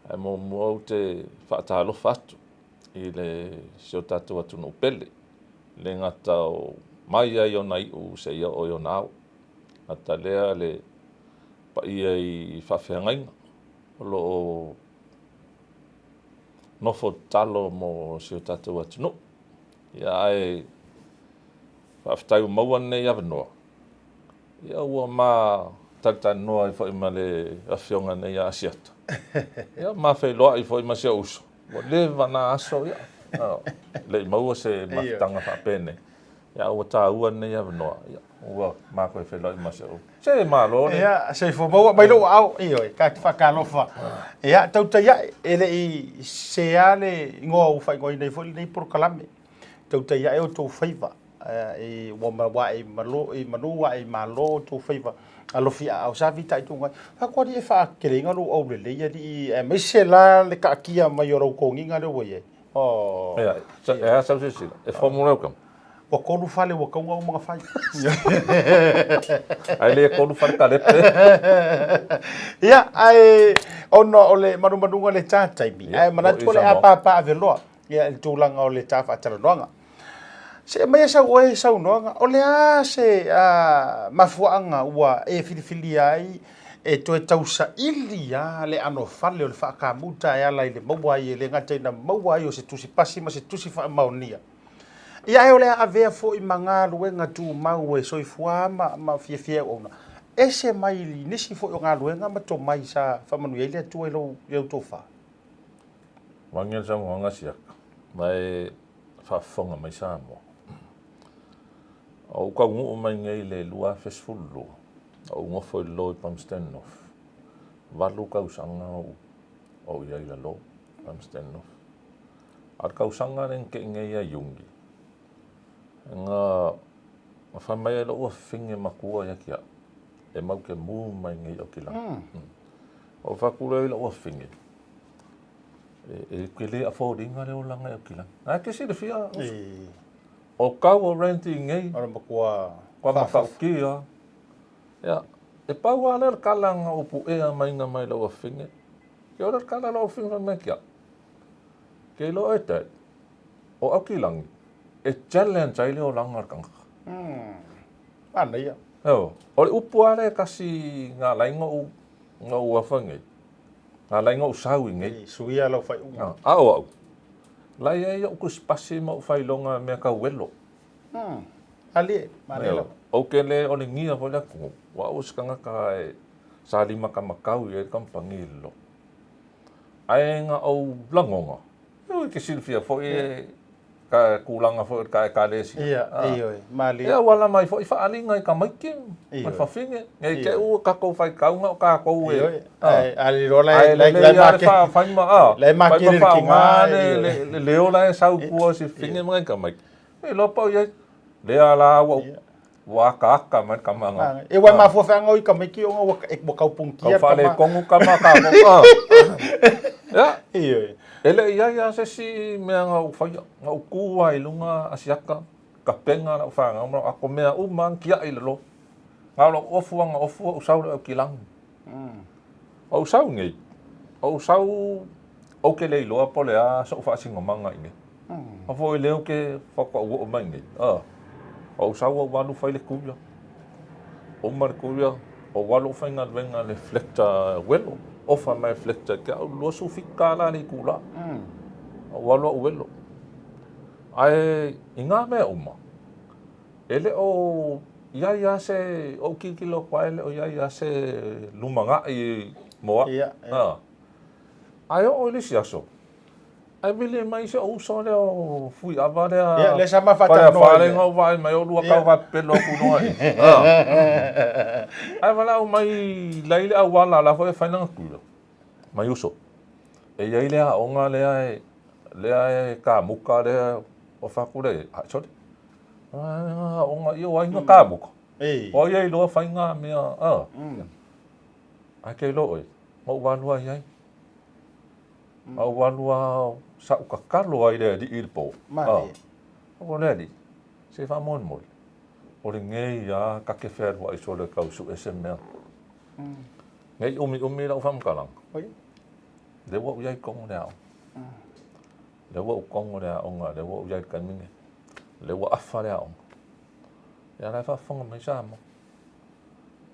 Ae muamua ou te faatalofa atu i le si o tatou atunuu pele, e le gata o mai ai ona iu seia oo i ona ao, gata lea le paia i faafeagaiga o lo o nofo tatalo mo si o tatou atunuu. Ia ae faafetai ua maua lenei avanoa, ia ua ma talatalanoa ai foi ma le afioga nei ia Asiata. Ia ma feiloai foi ma si ou uso, ua leva na aso ia, le i maua se mafutaga faapenei. Ia ua taua lenei avanoa, ia ua ma toe feiloai ma si ou. Se malo le. Ia, soifua maua mai lou aao, ioe, ta te faatalofa. Ia, tautai ae, e le i sea le igoa ua faaigoaina ai foi lenei polokalame. Tautai ae outou faiva, e, ua maua i malo, i manu ae i malo outou faiva. Alofi aao sa fitaituga ai. Faatoa e faakeleina lou aulelei alii, aemaise la le taatia mai o lau toniga lea ua i ai. Oh. Ia, e a sau silasila, e formula au kama. Ua tolu fale ua tau ona uma ona fai. Ae le tolu fale kalepe. Ia, ae ona o le manumanuga o le ta taimi, ae manatu o le a papaaveloa ia i le tulaga o le ta faatalanoaga. Se aumaia sau oe saunoaga, o le a se mafuaaga ua e filifilia ai e toe tausaili lava le anofale o le faakamuta e ala i le maua ai, e le gata ina maua ai o se tusi pasi ma se tusi faamaonia. Ia ae o le a avea foi ma galuega tumau e soifua ma fiafia ai auauna, ese mai i nisi foi o galuega ma tomai sa faamanuia ai le Atua i lau tofa. Manuia le saunoaga Siaka, ma e faafofoga mai Samoa. Ou taunuu mai nei i le 2012, ou nofo i lalo i Palmerston North. 8 tausaga ou i ai i lalo i Palmerston North. A o le tausaga lea na tea nei ia Iuni, na fai mai ai lou afafine matua ia te au, e mau te mū mai nei i Aukilani. Ou fai atu lea i lou afafine, e te le afford ina le olaga i Aukilani. Na e te silafia, o tau o rent i nei, O le matua kua matautia. Ia, e pau lava lea o le tala na ou puea maiga mai lou afafine. Ke ora le tala a lou afafine fai mai ki au. Ke iloa oe Dad, o Aukilani, e challenge ai le olaga o le tagata. Manaia. Ioe. O le upu lava lea e tasi na ala ai na ou afa nei, na ala ai na ou sau i nei. I suia lau faaiuga. A o au, la e i ai ou tusipasi ma ou faailoga mea tau uelo. Malie, malie lava. Ou te le olegia foi le atunuu, o au o se tagata e sa limatamatau i ai le kamupani i lalo. Ae na ou lagona, e te silafia foi e ka tulaga foi o le ta Ekalesia. Ia, ioe, malie. E auala mai foi faaaliga i tamaiti ma le fafine, ne i te i ua tatou faitauga o tatou e. Ioe, ae a lilo la e la e ma ke fai ma a, la e ma ke le kinga le leo la e sau i tua o si fafine ma nai tamaiti. E iloa pau i ai, lea la ua Ua akaaka mai le tama nga. E ua mafua feaga o i tamaiti ona ua ua tau punitia le tama. Tau faaletonu tama ka mo. Ia. Ioe. E le i ai lava se isi mea na ou faia. Na ou tu lava i luga asiata, tapena lau fanau ma lau ato, mea uma lava na tiai i lalo. Na o lou ofu lava na ofu ou sau loa i Aukilani. Ou sau nei, ou sau ou te le iloa po o le a so'u faasinomaga i inei. A foi lea ou te faatoa ou oo mai nei, a, ou sau ou alu fai le kuia. Uma le kuia, ou alu ou faigaluega i le flector uelo. Ofa mai le flector ia te au, $27 le itula. Ou alu au uelo. Ae i na mea uma, E le o i ai lava se, ou tilotilo atu lava e le o i ai lava se lumanai mo au. Ia, ia. Ae oo i le isi aso, ae vili mai si ou uso lea o Fuiava lea. Ia, lea sa ma faatalanoa ai. Faleafa lea vaai mai o lua tau faapepelo atu i luga i. Ae valaau mai la i le auala la foi e fai lana tuia. Mai uso. E i ai le aoga lea e lea e kamuka lea o fatu lea, sole. Aoga ia o ai na kamuka. O ai e iloa fai ngā mea, a. Ae ke iloa ʻoe, na ou alu ai ai. Na ou alu a sa ou tatalo ai i le Alii i le pō. O le Alii, se faamolemole, o lenei lava ta te fealuai solo e tau suʻe se mea. Nei ʻumiʻumi lau faamatalaga, lea ua ou i ai i totonu o le aoga. Lea ua ou kogo i le aoga, lea ua ou i ai i le taimi lenei. Lea ua afa le aoga. Ia la e faafofoga mai Samoa.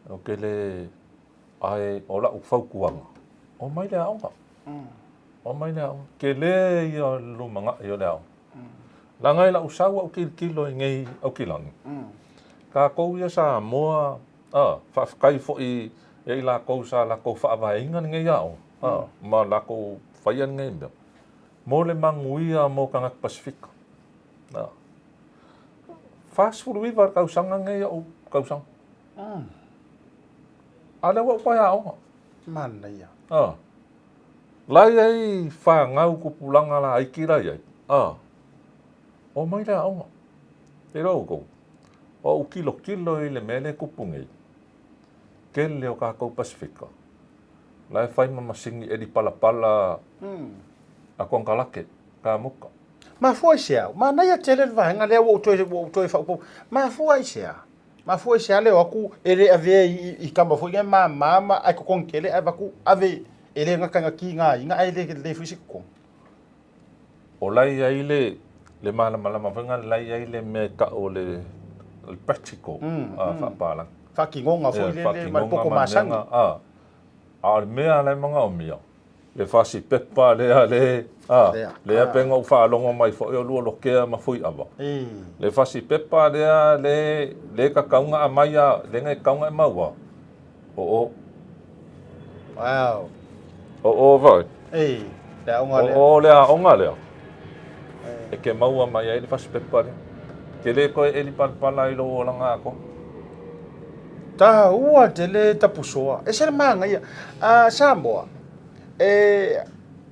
Ou te le... ae o lau fautuaga, omai le aoga. Omai le aoga. Tele ia o le lumanai o le aoga. Leaga i lau sau au tilotilo i nei Aukilani, tatou ia Samoa, a, faafetai foi ia i latou sa latou faavaeina lenei aoga, a, ma latou faia lenei mea. Mo le manuia mo tagata Pasefika. A. 49 tausaga nei ou tausaga. A lea ua ou toe aoga. Manaia. A. La i ai fanau tupulaga laiti la i ai. A. Omai le aoga. Te iloa outou, o ou tilotilo i le mea lea e tupu nei, tele o tatou Pasefika, La e fai ma masini eli palapala a konekarate, kamuka. Mafua i sea? Manaia tele le vaega lea ua ou toe, ua ou toe faaopoopo. Mafua i sea? Mafua i sea le o atu e le avea i, i kama foi nei mama ma ae totogi tele ae avatu ave e le gata ina tigaina ae le lelei foi se totogi. O la e i ai le, le malamalama foi lena la e i ai le mea e tau o le, le practical faapalagi. Faatinoga foi lele ma le poto masani. A, a o le mea la e manaomia, le fasi pepa lea le, a, lea pei ona ou faalogo mai foi o lua lokea ma Fuiava. Le fasi pepa lea le, le tatau ona aumai a, le na e tatau ona e maua, o o. Wow. O o foi. Ei, le aoga lea. O o le aoga lea. E ke maua mai ai le fasi pepa lea. Ke le toe eli palapala i lou olaga atoa. Taua tele tapusoa. E se le manaia. A Samoa, e,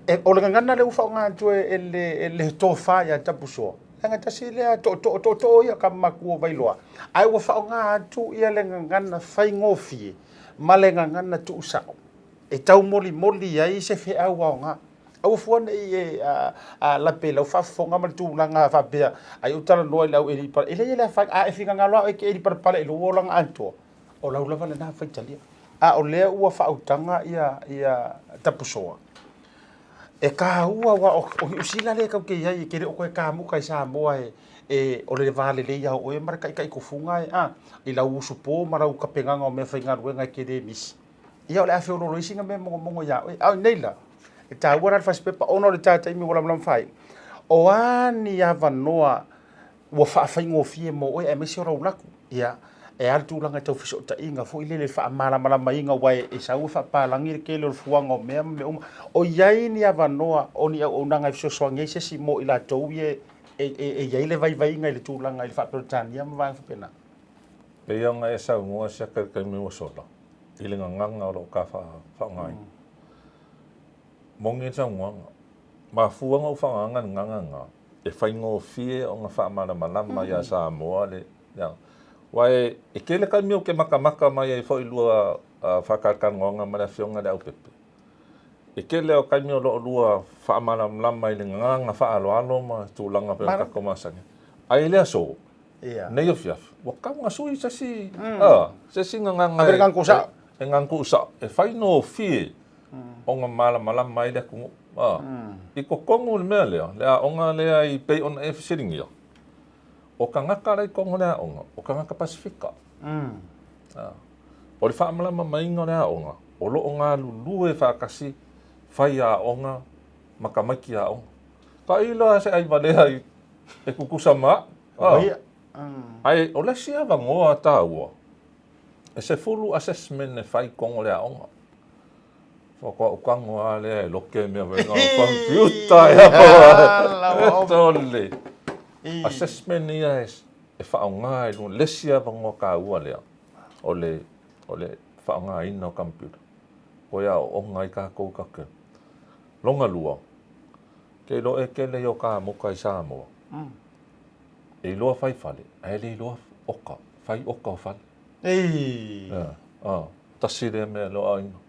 e, o le gagana lea ua faaaoga atu e, e le, e le tofa ia Tapusoa. Leaga tasi lea tootoo, tootoo ia ka matua o Vailoa. Ae ua faaaoga atu ia le gagana faigofie ma le gagana tuusao e taumolimoli ai se feau aoga. Aua fua ne i e lape i lau faafofoga ma le tulaga faapea, ai ou talanoa i le au eli palapala. E leai e le afaina, a e finagalo lava oe e te eli palapala i lou olaga atoa, o lau lava lena faitalia. A o lea ua faautaga ia tapusoa, e taua aua o Niu Sila lea tatou te i ai, e te le o toe kamuta i Samoa e o le va lelei lava o oe ma le taitaitufuga i lau usupo ma lau tapenaga o meafaigaluega e te le misi. Ia o le a feoloolo ai sina mea mogomogo iā oe. A o nei la, e taua la le fasipepa ona o le ta taimi ua lamalama fai. O a ni avanoa ua faafaigofie mo oe aemaise o lau laku? Ia, e a le tulaga i tau fesootaiga foi lele faamalamalamaina aua e sau e faapalagi le tele o le fuaga o mea ma mea uma. O i ai ni avanoa o ni auaunaga e fesoasoani ai se isi mo i latou ia e i ai le vaivaiga i le tulaga i le faa-Peretania ma vaega faapena? Pei ona e saunoa siaka i le taimi ua sola, i le gagana o lo o ta faaaogaina. Moni le saunoaga. Mafua ona ou faaaogaina le gagana lena, e faigofie ona faamalamalama ia Samoa le. Aua e tele taimi ou te matamata mai ai foi i lua faatalatalanoaga ma le Afioga i le Aupepe. E tele o taimi o lo o lua faamalamalama i le gagana faaaloalo ma tulaga pei ona tatou masani. Ae i le aso, nei afiafi, ua tatau ona sui se isi, se isi gagana e gagana e faigofie ona malamalama ai le atunuu. I totonu o le mea lea, le aoga lea e pei ona e fesiligia, o tagata la i totonu o le aoga, o tagata Pasefika. O le faamalamalamaina o le aoga, o lo o galulue faatasi faiaoga ma tamaiti aoga. Tailo lava se aivalea e tutusa ma au. Ae o le isi avanoa taua, e 10 assessment e fai i totonu o le aoga. Faatoa ou tago lava lea e loke mea fai na computer ia. Tole. Assessment ia e faaaoga i luga, le isi avanoa taua lea o le o le faaaogaina o computer. Toe aooga ai tatou tatou te. Lona lua, ke iloa e tele ia o kamuta i Samoa, e iloa fai fale, ae le iloa oka, fai oka o fale. Ei! Tasi lea mea e loaaina.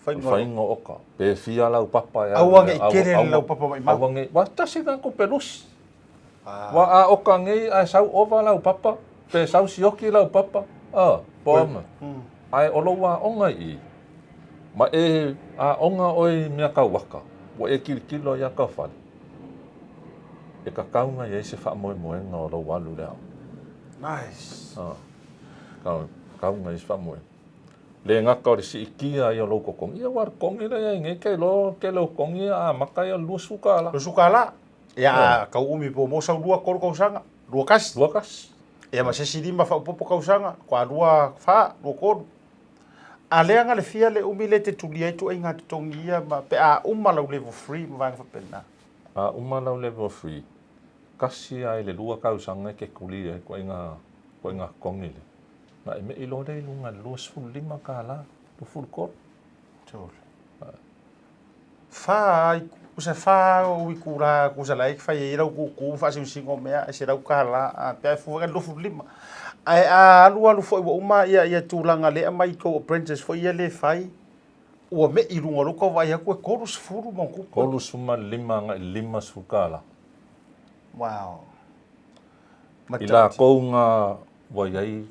Faiga o oka. Pe fia lau papa e alu. Aua ne i tele le laupapa maimau. Aua ne i, aua tasi lena tupe lusi. Aua a oka nei ae sau ova lau papa, pe sau sioki lau papa, po o a mea. Ae o lou aoga i i, ma e aoga oe i mea tau aka, ua e tilotilo ai aka o fale, e tatau ona i ai se faamoemoega o lou alu i le aoga. Nice. Tatau ona i ai se faamoemoega. Le gata o le siitia ai o lou totogi, ia aua o le totogi lea e i ai nei, ke iloa o le tele o totogi e amata ia i le $20. $20? Ia a tau umi po mo sau 2 3 tausaga, 21. 21. Ia ma se isi 5 faaopoopo tausaga, faatoa 24, 23. A leaga le fia le umi lea e te tulia ai ituaiga totogi ia ma pe a uma lau level 3 ma vaega faapena. A uma lau level 3, tasi lava i le 2 tausaga e te tulia ai ituaiga ituaiga totogi lea. Na e me'i loa lea i luga i le $25, 23. Tolu. Fa, kusa fa o itula kusa la e fai ai lau kūkū ma faasinosino mea e $100 a pe a fua i le 25. Ae a alualu foi ua uma ia ia tulaga lea e aumai i tou apprentice foi ia lea e fai, ua me'i i luga o lou tau vaai atu e 30 ma ona tupu. 35 agai i le $50. Wow. I latou na ua i ai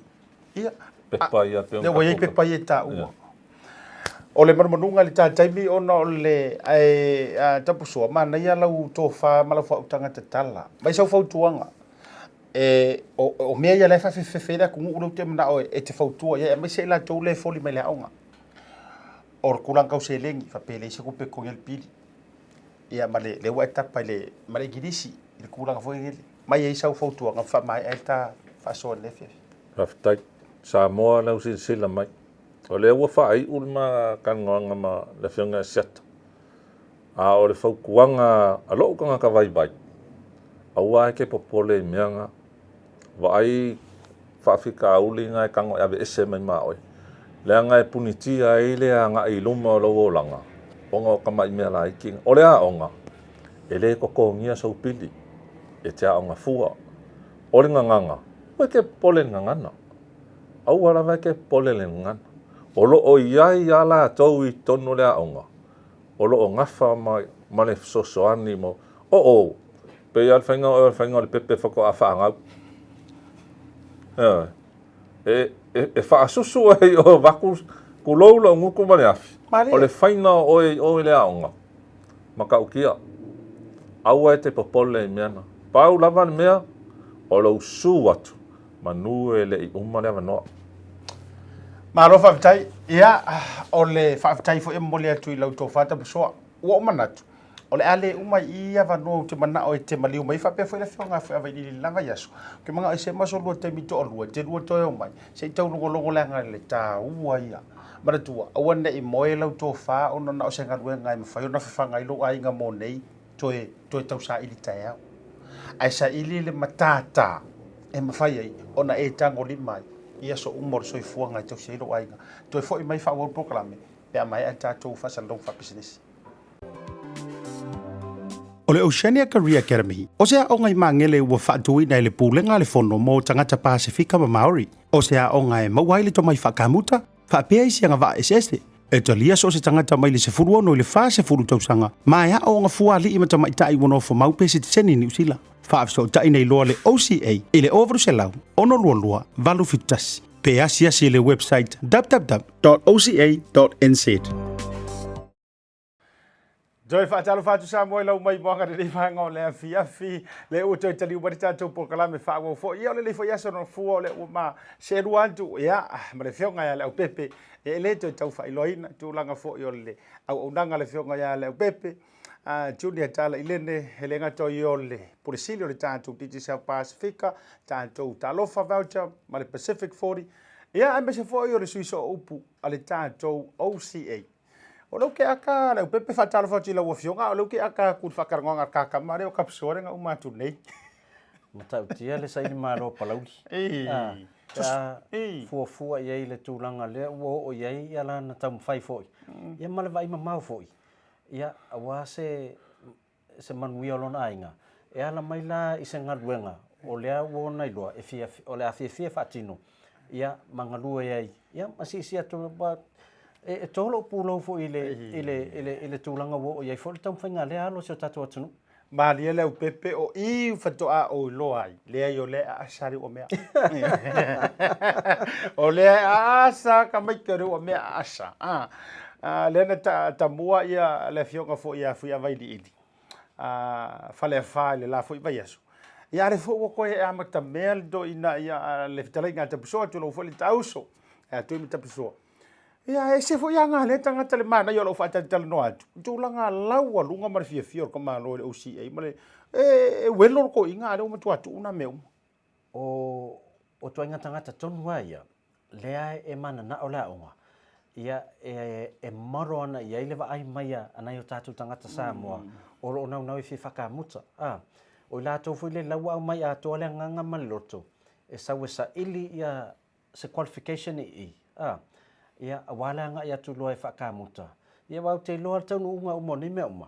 Ia, pepa ia pei ona lea ua i ai pepa ia e taua. O le manumanuga i le ta taimi ona o le ae a Tapusoa, manaia lau tofa ma lau faautaga tatala. Mai sau fautuaga, e, o, o mea ia la e faafefefe ai le atunuu lea ou te manao e te fautua i ai, aemaise i latou lea e foli mai le aoga. O le tulaga tau seleni, faapea e leai se tupe e totogi ai le pili. Ia ma le, lea ua e tapa i le, ma le Igilisi, i le tulaga foi lele. Mai ai sau fautuaga ma faamaea ai le ta faasoa i lenei afiafi. Faafetai. Samoa lau silasila mai. O lea ua faaiu le ma talanoaga ma le Afioga ia Asiata. A o le fautuaga a lou tagata vaivai, aua e te popole i mea na. Vaai faafitauli na e tago e aveese mai ma oe. Leaga e punitia ai le agai i luma o lou olaga ona o tamai mea laiti na. O le aoga, e le totogia sou pili, e te aoga fua. O le gagana, aua e te popole i le gagana. Aua lava e te popole i le gagana. O lo o i ai a latou i totonu o le aoga, o lo o gafa ma, ma le fesoasoani mo, oo, pei lava le faiga o le faiga o le pepe faatoa faagau. Ioe. E, e, e faasusu ai o vaku, tulou lou gutu ma le afi. O le faiga o oe i o i le aoga, matautia. Aua e te popole i mea na. Pau lava le mea, o lou su atu, manu e le i uma le avanoa. Malo faafetai. Ia, o le faafetai foi e momoli atu i lau tofa Tapasoa. Ua ou manatu, o le a le uma i i avanoa ou te manao e te maliu mai faapea foi le Afioga ia Vailili i lena vaiaso. Ou te manao e sema so lua taimi toalua, e te lua toe omai, se i taulogologo leaga le taua ia. Manatua, aua ne i moe lau tofa ona na o se galuega e mafai ona fafaga ai lou aiga mo nei, toe, toe tausaili taeao. Ae saili le matata e mafai ai ona e tagolima ai i aso uma o le soifuaga e tausi ai lou aiga. Toe foi mai faaauau le polokalame pe a maea le tatou faasalalauga faapisinisi. O le Oceania Career Academy, o se aoga i Magele ua faatuina e le Pulega a le Fono mo Tagata Pasefika ma Maori. O se aoga e maua ai le tomai faakamuta, faapea isi agavaa eseese. E talia so o se tagata mai le 16 i le 40 tausaga ma e aooga fua alii ma tamaitai ua nofomau pe sitiseni i Niu Sila. Faafesootai nei loa le OCA i le 0800 622 871 pe asiasi i le website www.oca.nz. Toe faatalofa atu Samoa i lau maimoaga lenei vaega o le afiafi. Le ua toe taliu mai le tatou polokalame faaauau foi. Ia o lenei foi aso no fua o le ua ma selua atu ia ma le afioga ia Leaupepe. E le toe tau faailoaina tulaga foi o le auaunaga a le afioga ia Leaupepe. Junior Tala Ilene, e le gata o ia o le Pule Sili o le tatou Digicel Pasifika, tatou Talofa Voucher ma le Pacific 40, ia aemaise foi o le sui sooupu a le tatou OCA. O lea ou te aka Leaupepe, faatalofa atu i lau Afioga, a o lea ou te aka atu i le faatalanoaga a le ta tama lea o Kapisoa lea na uma atu nei. Matautia le saili malo o Palauli. Pe a fuafua i ai le tulaga lea ua oo i ai ia lana taumafai foi, ia ma le vaai mamao foi, ia aua se se manuia o lona aiga, e ala mai la i se galuega o lea ua ona iloa e fia, o le a fiafia e faatino, ia, ma galue ai, ia, ma siisia atu, ma, e, e to lou pulou foi i le, i le, i le, i le tulaga ua oo i ai foi le taumafaiga a lea alo o si o tatou atunuu. Malie Leaupepe o i faatoa ou iloa ai, leai o lea e aasa le uamea. O lea e aasa ka maite o le uamea aasa. Ah, ah, lea na ta, tamua ia le afioga foi ia Fuiavailiili, ah, Faleafa i le la foi vaiaso. Ia a le foi ua toe amatamea le toeaina ia le fetalaiga a Tapisoa, tulou foi le tauso, ia Tui ma Tapisoa. Ia, e ese foi aga a lea tagata le manaia o lau faatalatalanoa atu, i tulaga laualuga ma le fiafia o le tamaloa i le OCA ma le, e, e welo le toeaina a lea ua matua tuu na mea uma. O, o ituaiga tagata tonu lava ia, lea e mananao le aoga, ia, e, e maro ana i ai le vaai mai a nai o tatou tagata Samoa o lo o naunau e fia fakamuta. A, o i latou foi lea ua aumai atoa le agaga ma le loto, e sau e saili ia se qualification i i, a, ia, aua le agai atu loa e faakamuta. Ia, aua ou te iloa le taunuuga uma o nei mea uma,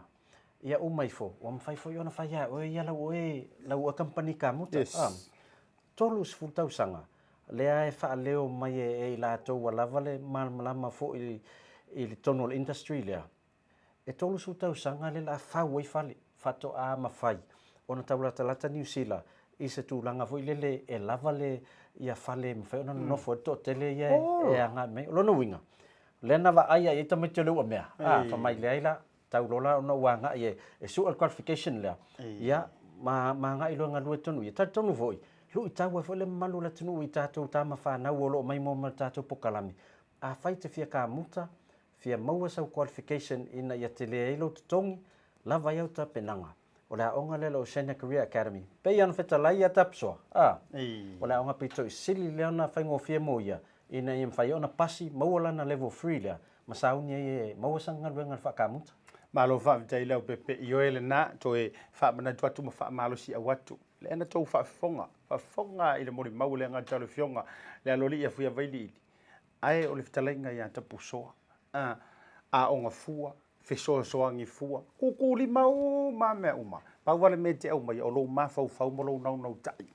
ia uma ifo, ua mafai foi ona fai ia oe ia lau oe, lau oe kamupani kamuta. Yes. A, 30 tausaga, lea e faaleo mai e, e i latou ua lava le malamalama foi i le tonu o le industry lea, E 30 tausaga lea la fau ai fale, faatoa mafai ona tau latalata Niu Sila i se tulaga foi lele e lava le ia fale e mafai ona nonofo ai le toatele ia e agai mai. O lona uiga, o lea na vaai lava i ai tamaiti o le uamea, a, fai mai, leai la, tau loa la ona ou agai e sue le qualification lea, ia, ma ma agai loa e galue tonu ia. Talitonu foi, luitau ai foi le mamalu o le atunuu i tatou tama fanau o lo o maimoa ma le tatou polokalame. Afai e te fia kamuta, Fia maua sau qualification ina ia tele ai lou totogi, lava ai au tapenaga. O le aoga lea o le Oceania Career Academy. Pei ona fetalai ia Tapsoa, a, o le aoga pito i sili lea ona faigofie mo ia, ina ia mafai ai ona pasi, maua lana level three lea, ma sauni ai e maua sana galuega i le faakamuta. Malo faafetai Leaupepe, ioe lena, toe faamanatu atu ma faamalosiau atu. Lea na tou faafofoga, faafofoga i le molimau o le agaga o le Afioga le Aloalii a Fuiavailiili. Ae o le fetalaiga ia Tapusoa, a, aoga fua, fesoasoani fua, kūkūlima uma mea uma. Pau lava le mea e te aumaia, o lou mafaufau ma lou naunautai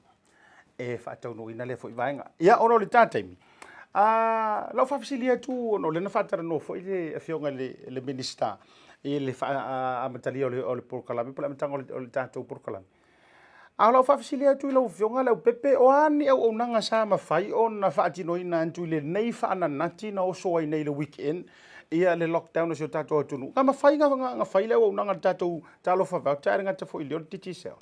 e faataunuuina lea foi vaega. Ia, ona o le ta taimi, a, lau faafesili atu, ona o lea na faatalanoa foi le Afioga i le, le Minisita i le amatalia o le polokalame po o le amataga o le tatou polokalame. A o lau faafesili atu i lau Afioga Leaupepe, o a ni auaunaga sa mafai ona faatinoina atu i lenei faananati na oso ai nei i le weekend ia le lockdown o si o tatou atunuu? Na mafai na fai le auaunaga a le tatou Talofa Voucher ae le gata foi i lea o le Digicel?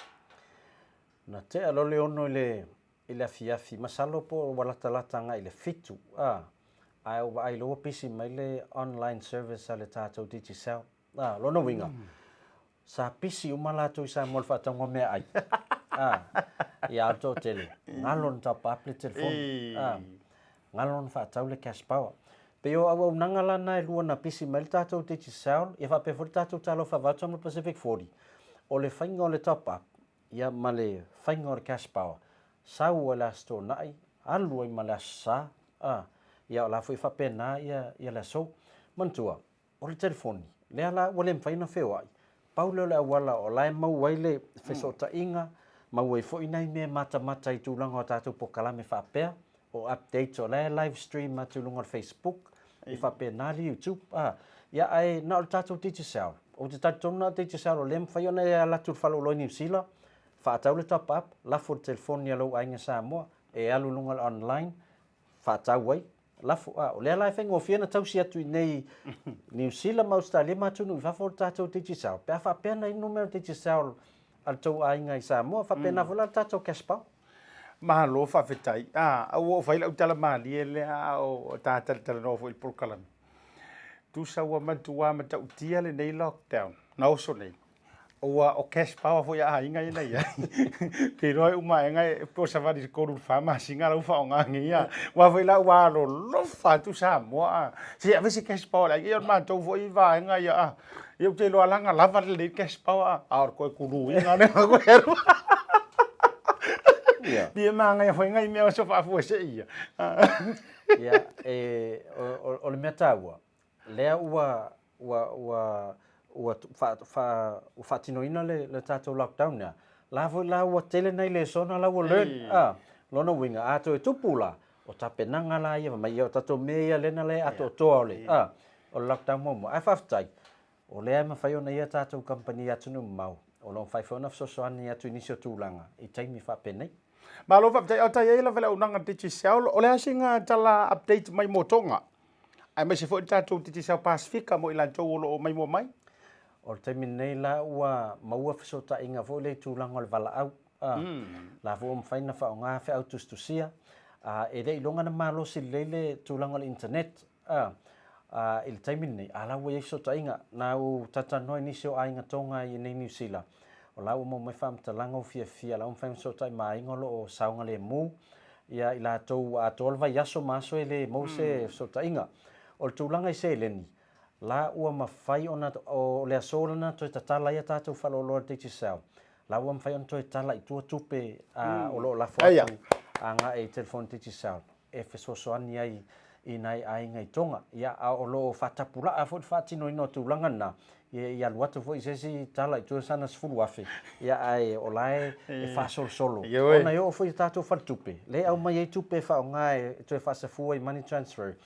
Na tea loa le 6 i le i le afiafi, masalo po ua latalata agai i le 7, a, ae ou vaai loa ua pisi mai le online service a le tatou Digicel. A, lona uiga, Sa pisi uma latou i Samoa i le faatauga o meaai. A, ia a o le toatele, galo ona top up le telefoni. A, galo ona faatau le cash power. Pei o auaunaga la na e lua na pisi mai le tatou Digicel, ia faapea foi le tatou Talofa Voucher ma le Pacific 40, o le faiga o le top up, ia ma le faiga o le cash power, sau ai le Aso Toonai, alu ai ma le Aso Sa, a, ia o la foi e faapena ia, ia le aso. Manatua, O le telefoni, lea la ua le mafai ona feoai, Pau lea o le auala o la e maua ai le fesootaiga, maua ai foi nai mea e matamata i tulaga o tatou polokalame faapea, o updates o la e live stream atu i luga o le Facebook, e faapena le YouTube. A, ia ae na o le tatou Digicel. Ou te talitonu na o le Digicel o lea e mafai ona e ala atu i le faleoloa i Niu Sila, faatau le top up, lafo i le telefoni a lou aiga Samoa, e alu i luga o le online, faatau ai, lafo. A, o lea la e faigofie ona tausi atu i inei Niu Sila ma Ausetalia ma atunuu i fafo le tatou Digicel, pe a faapea na i ai le numera Digicel a le tou aiga i Samoa, faapena foi la le tatou cash power. Malo faafetai. A, ua ou fai lau tala malie lea a o ta talatalanoa foi i le polokalame. Tusa ua matua matautia lenei lockdown na oso nei. Ua o cash power foi a aiga ia na i ai. Te iloa e uma aega e po o savali i le 3 i le 4 masina la ua faaaoga nei a. Aua foi la ua alolofa atu Samoa a. Se ave se cash power a le aiga. Ia o le matou foi vaega ia a. Ia ou te iloa la na lava lelei le cash power a. A o le toe kuluina lea na toe alu. Ia. Ia manaia foi nai mea oso faafuasei ia. Ia, e, o, o le mea taua, lea ua, ua, ua, ua, fa, fa, ua faatinoina le, le tatou lockdown lea, la foi la ua tele nai lesona la ua learn, a, lona uiga, a toe tupu la, o tapenaga la ia, fai mai, ia o tatou mea ia lea na le atoatoa o le, a, o le lockdown muamua. Ae faafetai, o lea e mafai ona i ai a tatou kamupani i atunuu mamao, o lo o mafai foi ona fesoasoani atu i nisi o tulaga i taimi faapenei. Malo faafetai, a o ta i ai lava le auaunaga Digicel, o le a sina tala update mai mo Tonga? aemaise foi le tatou Digicel Pasifika mo i latou o lo o maimoa mai. O le taimi lenei la ua maua fesootaiga foi lea i tulaga o le valaau, a, la foi ua mafai ona faaaoga feau tusitusia, a, e le i iloga ona malosi lelei le tulaga o le internet, a, a, i le taimi lenei, a la ua i ai fesootaiga. Na ou talatalanoa i nisi o aiga Tonga i inei Niu Sila, o la ua maua mai faamatalaga ua fiafia, la ua mafai ona fesootai ma aiga o lo o saogalemu, ia i latou ua atoa le vaiaso ma aso e le maua se fesootaiga. O le tulaga i seleni, la ua mafai ona, o le aso lena na toe tatala ai a tatou faleoloa i le Digicel, la ua mafai ona toe tala i tua tupe o lo o lafo atu agai i telefoni Digicel e fesoasoani ai i nai aiga i Tonga. Ia, a o lo o faatapulaa foi le faatinoina o tulaga na, ia i alu atu foi i se isi tala i tua sana 10,000, ia ae o la e e faasolosolo. Ona e oo foi i tatou faletupe, lea e aumai ai tupe e faaaoga e toe faasafua i money transfer,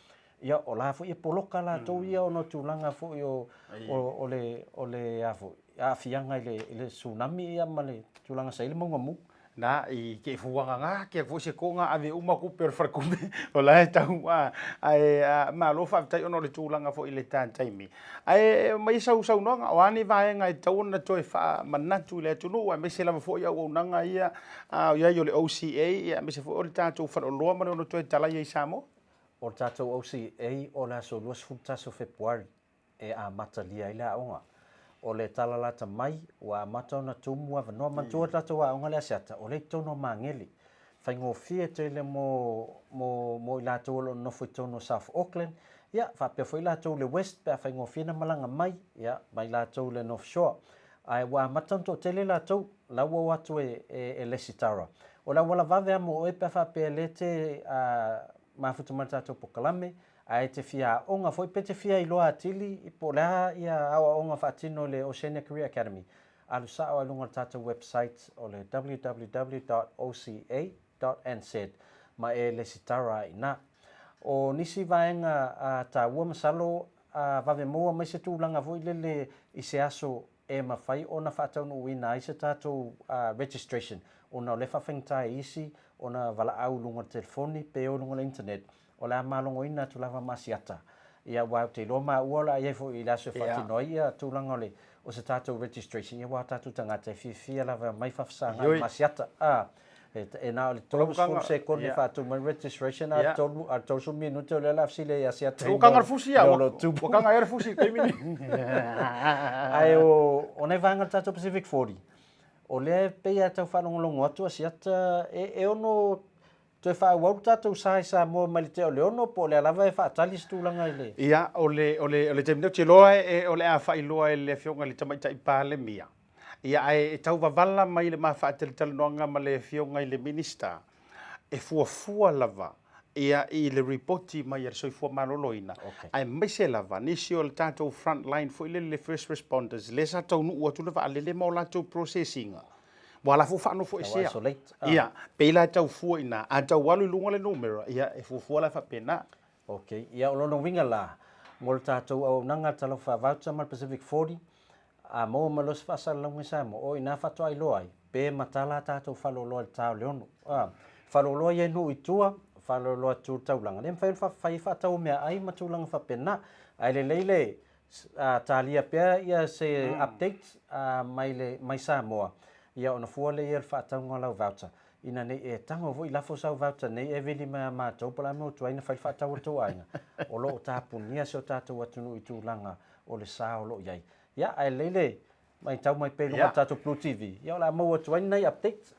ia o la foi e poloka latou ia ona o tulaga foi o o le o le a foi, aafiaga i le i le tsunami ia ma le tulaga sa i ai le mauga mu. Na, i ke fuaga ngā, kia foi se konga ave uma kupe o le falekupe, o la e tau, a, ae, a, malo faafetai ona o le tulaga foi i le ta taimi. Ae mai sau saunoaga, o a ni vaega e tatau ona toe faamanatu i le atunuu, aemaise lava foi auaunaga ia, a o i ai o le OCA, ia, aemaise foi o le tatou faleoloa ma le ono toe talaia i Samoa? O le tatou OCA o le aso 21 o Fepuari e amatalia ai le aoga. O le tala lata mai, ua amata ona tumu avanoa. Manatua le tatou aoga le Asiata, o lea i totonu o Magele. Faigofie tele mo, mo, mo i latou o lo o nonofo i totonu o South Auckland, ia, faapea foi i latou i le West pe a faigofie ona malaga mai, ia, ma i latou i le North Shore. Ae ua amata ona toatele latou, la ua o atu e, e, e lesitara. O le auala vave lava mo oe pe a faapea o lea e te, a, mafuta mai le tatou polokalame, Ae e te fia aoga foi pe te fia iloa atili po o le a ia aoaoga faatino i le Oceania Career Academy, alu sao lava i luga o le tatou website o le www.oca.nz ma e lesitara ai i ina. O nisi vaega taua masalo a vave maua mai se tulaga foi lele i se aso e mafai ona faataunuuina ai se tatou registration ona o lea e faafaigata e isi ona valaau i luga o le telefoni pe o i luga o le internet, o le a malogoina atu lava ma Asiata. Ia aua ou te iloa maua o le a i ai foi i le aso e faatino ai ia tulaga o le o se tatou registration, ia aua o tatou tagata e fiafia lava e omai faafesagai ma Asiata. A, e na o le 30 sekone e faatu mai le registration, a o le 30 minute o lea o le a fesili ai ia Asiata i mea o lo o tupu. Ua kaga ea le fusi i le taimi lenei. Ae o nai vaega o le tatou Pacific 40, o lea e pei lava e tau faalogologo atu Asiata e ono Toe faaauau le tatou sa i Samoa mai le tea o le 6 po o lea lava e faatali se tulaga i le. Ia, o le, o le, o le taimi nei, ou te iloa e, o le a faailoa e le Afioga i le Tamaitai Palemia. Ia, ae e tau vavala mai le ma faatalatalanoaga ma le Afioga i le Minisita, e fuafua lava Ia, i le ripoti mai a le Soifua Maloloina, aemaise lava nisi o le tatou front line foi lele, le first responders, lea sa taunuu atu le vaalele ma o latou process ina, ua la foi faanofoesea. Ia, pei la e tau fua i ina, a tau alu i luga le numera, ia, e fuafua la faapena. Ok, ia o lona uiga la, mo le tatou auaunaga a le Talofa Voucher ma le Pacific 40, a maua mai loa se faasalalauga i Samoa, o i ina faatoa iloa ai, pe matala a tatou faleoloa i le ta o le 6. A, faleoloa ia i nuu i tua, faleoloa tu i le taulaga, le mafai ona fai ai faatau o meaai ma tulaga faapena. Ae lelei le talia pea ia se update mai le mai Samoa, ia ona fua lea i ai o le faatauga o lau voucher, ina nei e tago foi lafo sau voucher nei e vili mai a matou po o le a mea ua tuai ona fai le faatau a le tou aiga, o lo o tapunia si o tatou atunuu i tulaga o le sa o lo o i ai. Ia, ae lelei le matau mai pea i luga o le tatou Blue TV, ia o le a maua atu ai ni nai updates.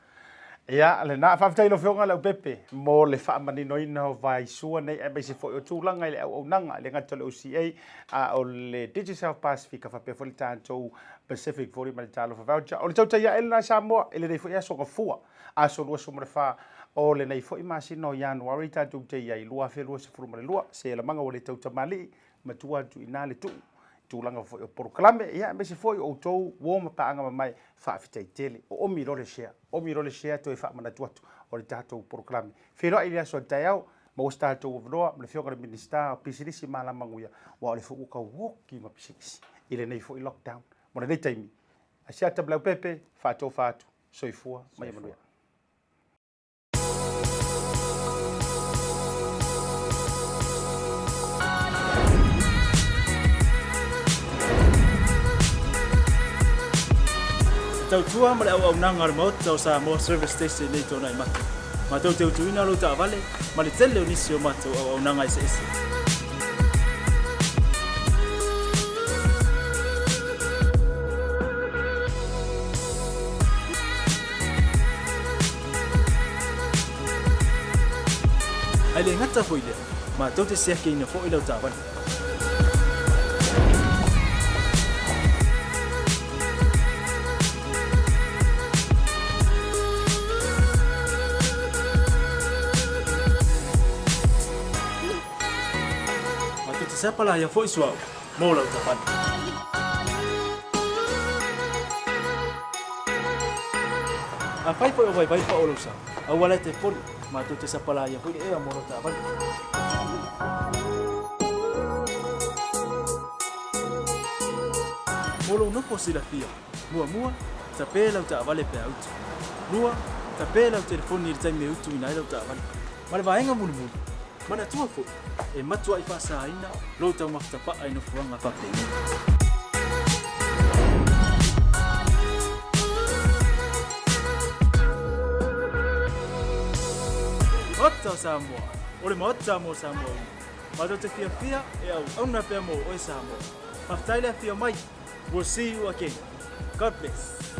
Ia, lena. Faafetai i lau Afioga Leaupepe mo le faamaninoina o vaisua nei aemaise foi o tulaga i le auaunaga, e le gata o le OCA, a o le Digicel Pasifika faapea foi le tatou Pacific 40 ma le Talofa Voucher. O le tautai ae lena Samoa i lenei foi aso Gafua, aso 24 o lenei foi masina o Ianuari tatou te i ai 2022. Se lamaga ua le tautamalii, matua atu i ina le tuu i tulaga foi o polokalame, ia aemaise foi o outou uo ma paaga mamae, faafetai tele. Oomi loa le share, oomi loa le share toe faamanatu atu o le tatou polokalame. Feiloai i le aso a taeao, maua se tatou avanoa ma le Afioga i le Minisita o Pisinisi ma Alamanuia, aua o lea foi ua tau oki ma pisinisi i lenei foi lockdown. Mo lenei taimi, Asiata ma Leaupepe, faatofa atu, soifua ma ia manuia. Tautua ma le auaunaga a le Maota o Samoa Service Station nei Tuanaimato. Matou te utuina lou taavale ma le tele o nisi o matou auaunaga eseese. Ae le gata foi i lea, matou te siakiina foi lau taavale. Matou te sapalaia foi suauu mo lau taavale. Afai foi o vaivai pao lou sa, aua la e te poli, matou te sapalaia foi le ea mo lau taavale. Mo lou nofo silafia, muamua, tape lau taavale pe a utu. Lua, tape lau telefoni i le taimi e utuina ai lau taavale. Ma le vaega mulimuli, manatua foi, e matuai faasaina lou taumafa tapaa i nofoaga faapenei. Maota o Samoa, o le Maota mo Samoa uma. Matou te fiafia e auauna pea mo oe Samoa. Faafetai le afio mai. We'll see you again. God bless.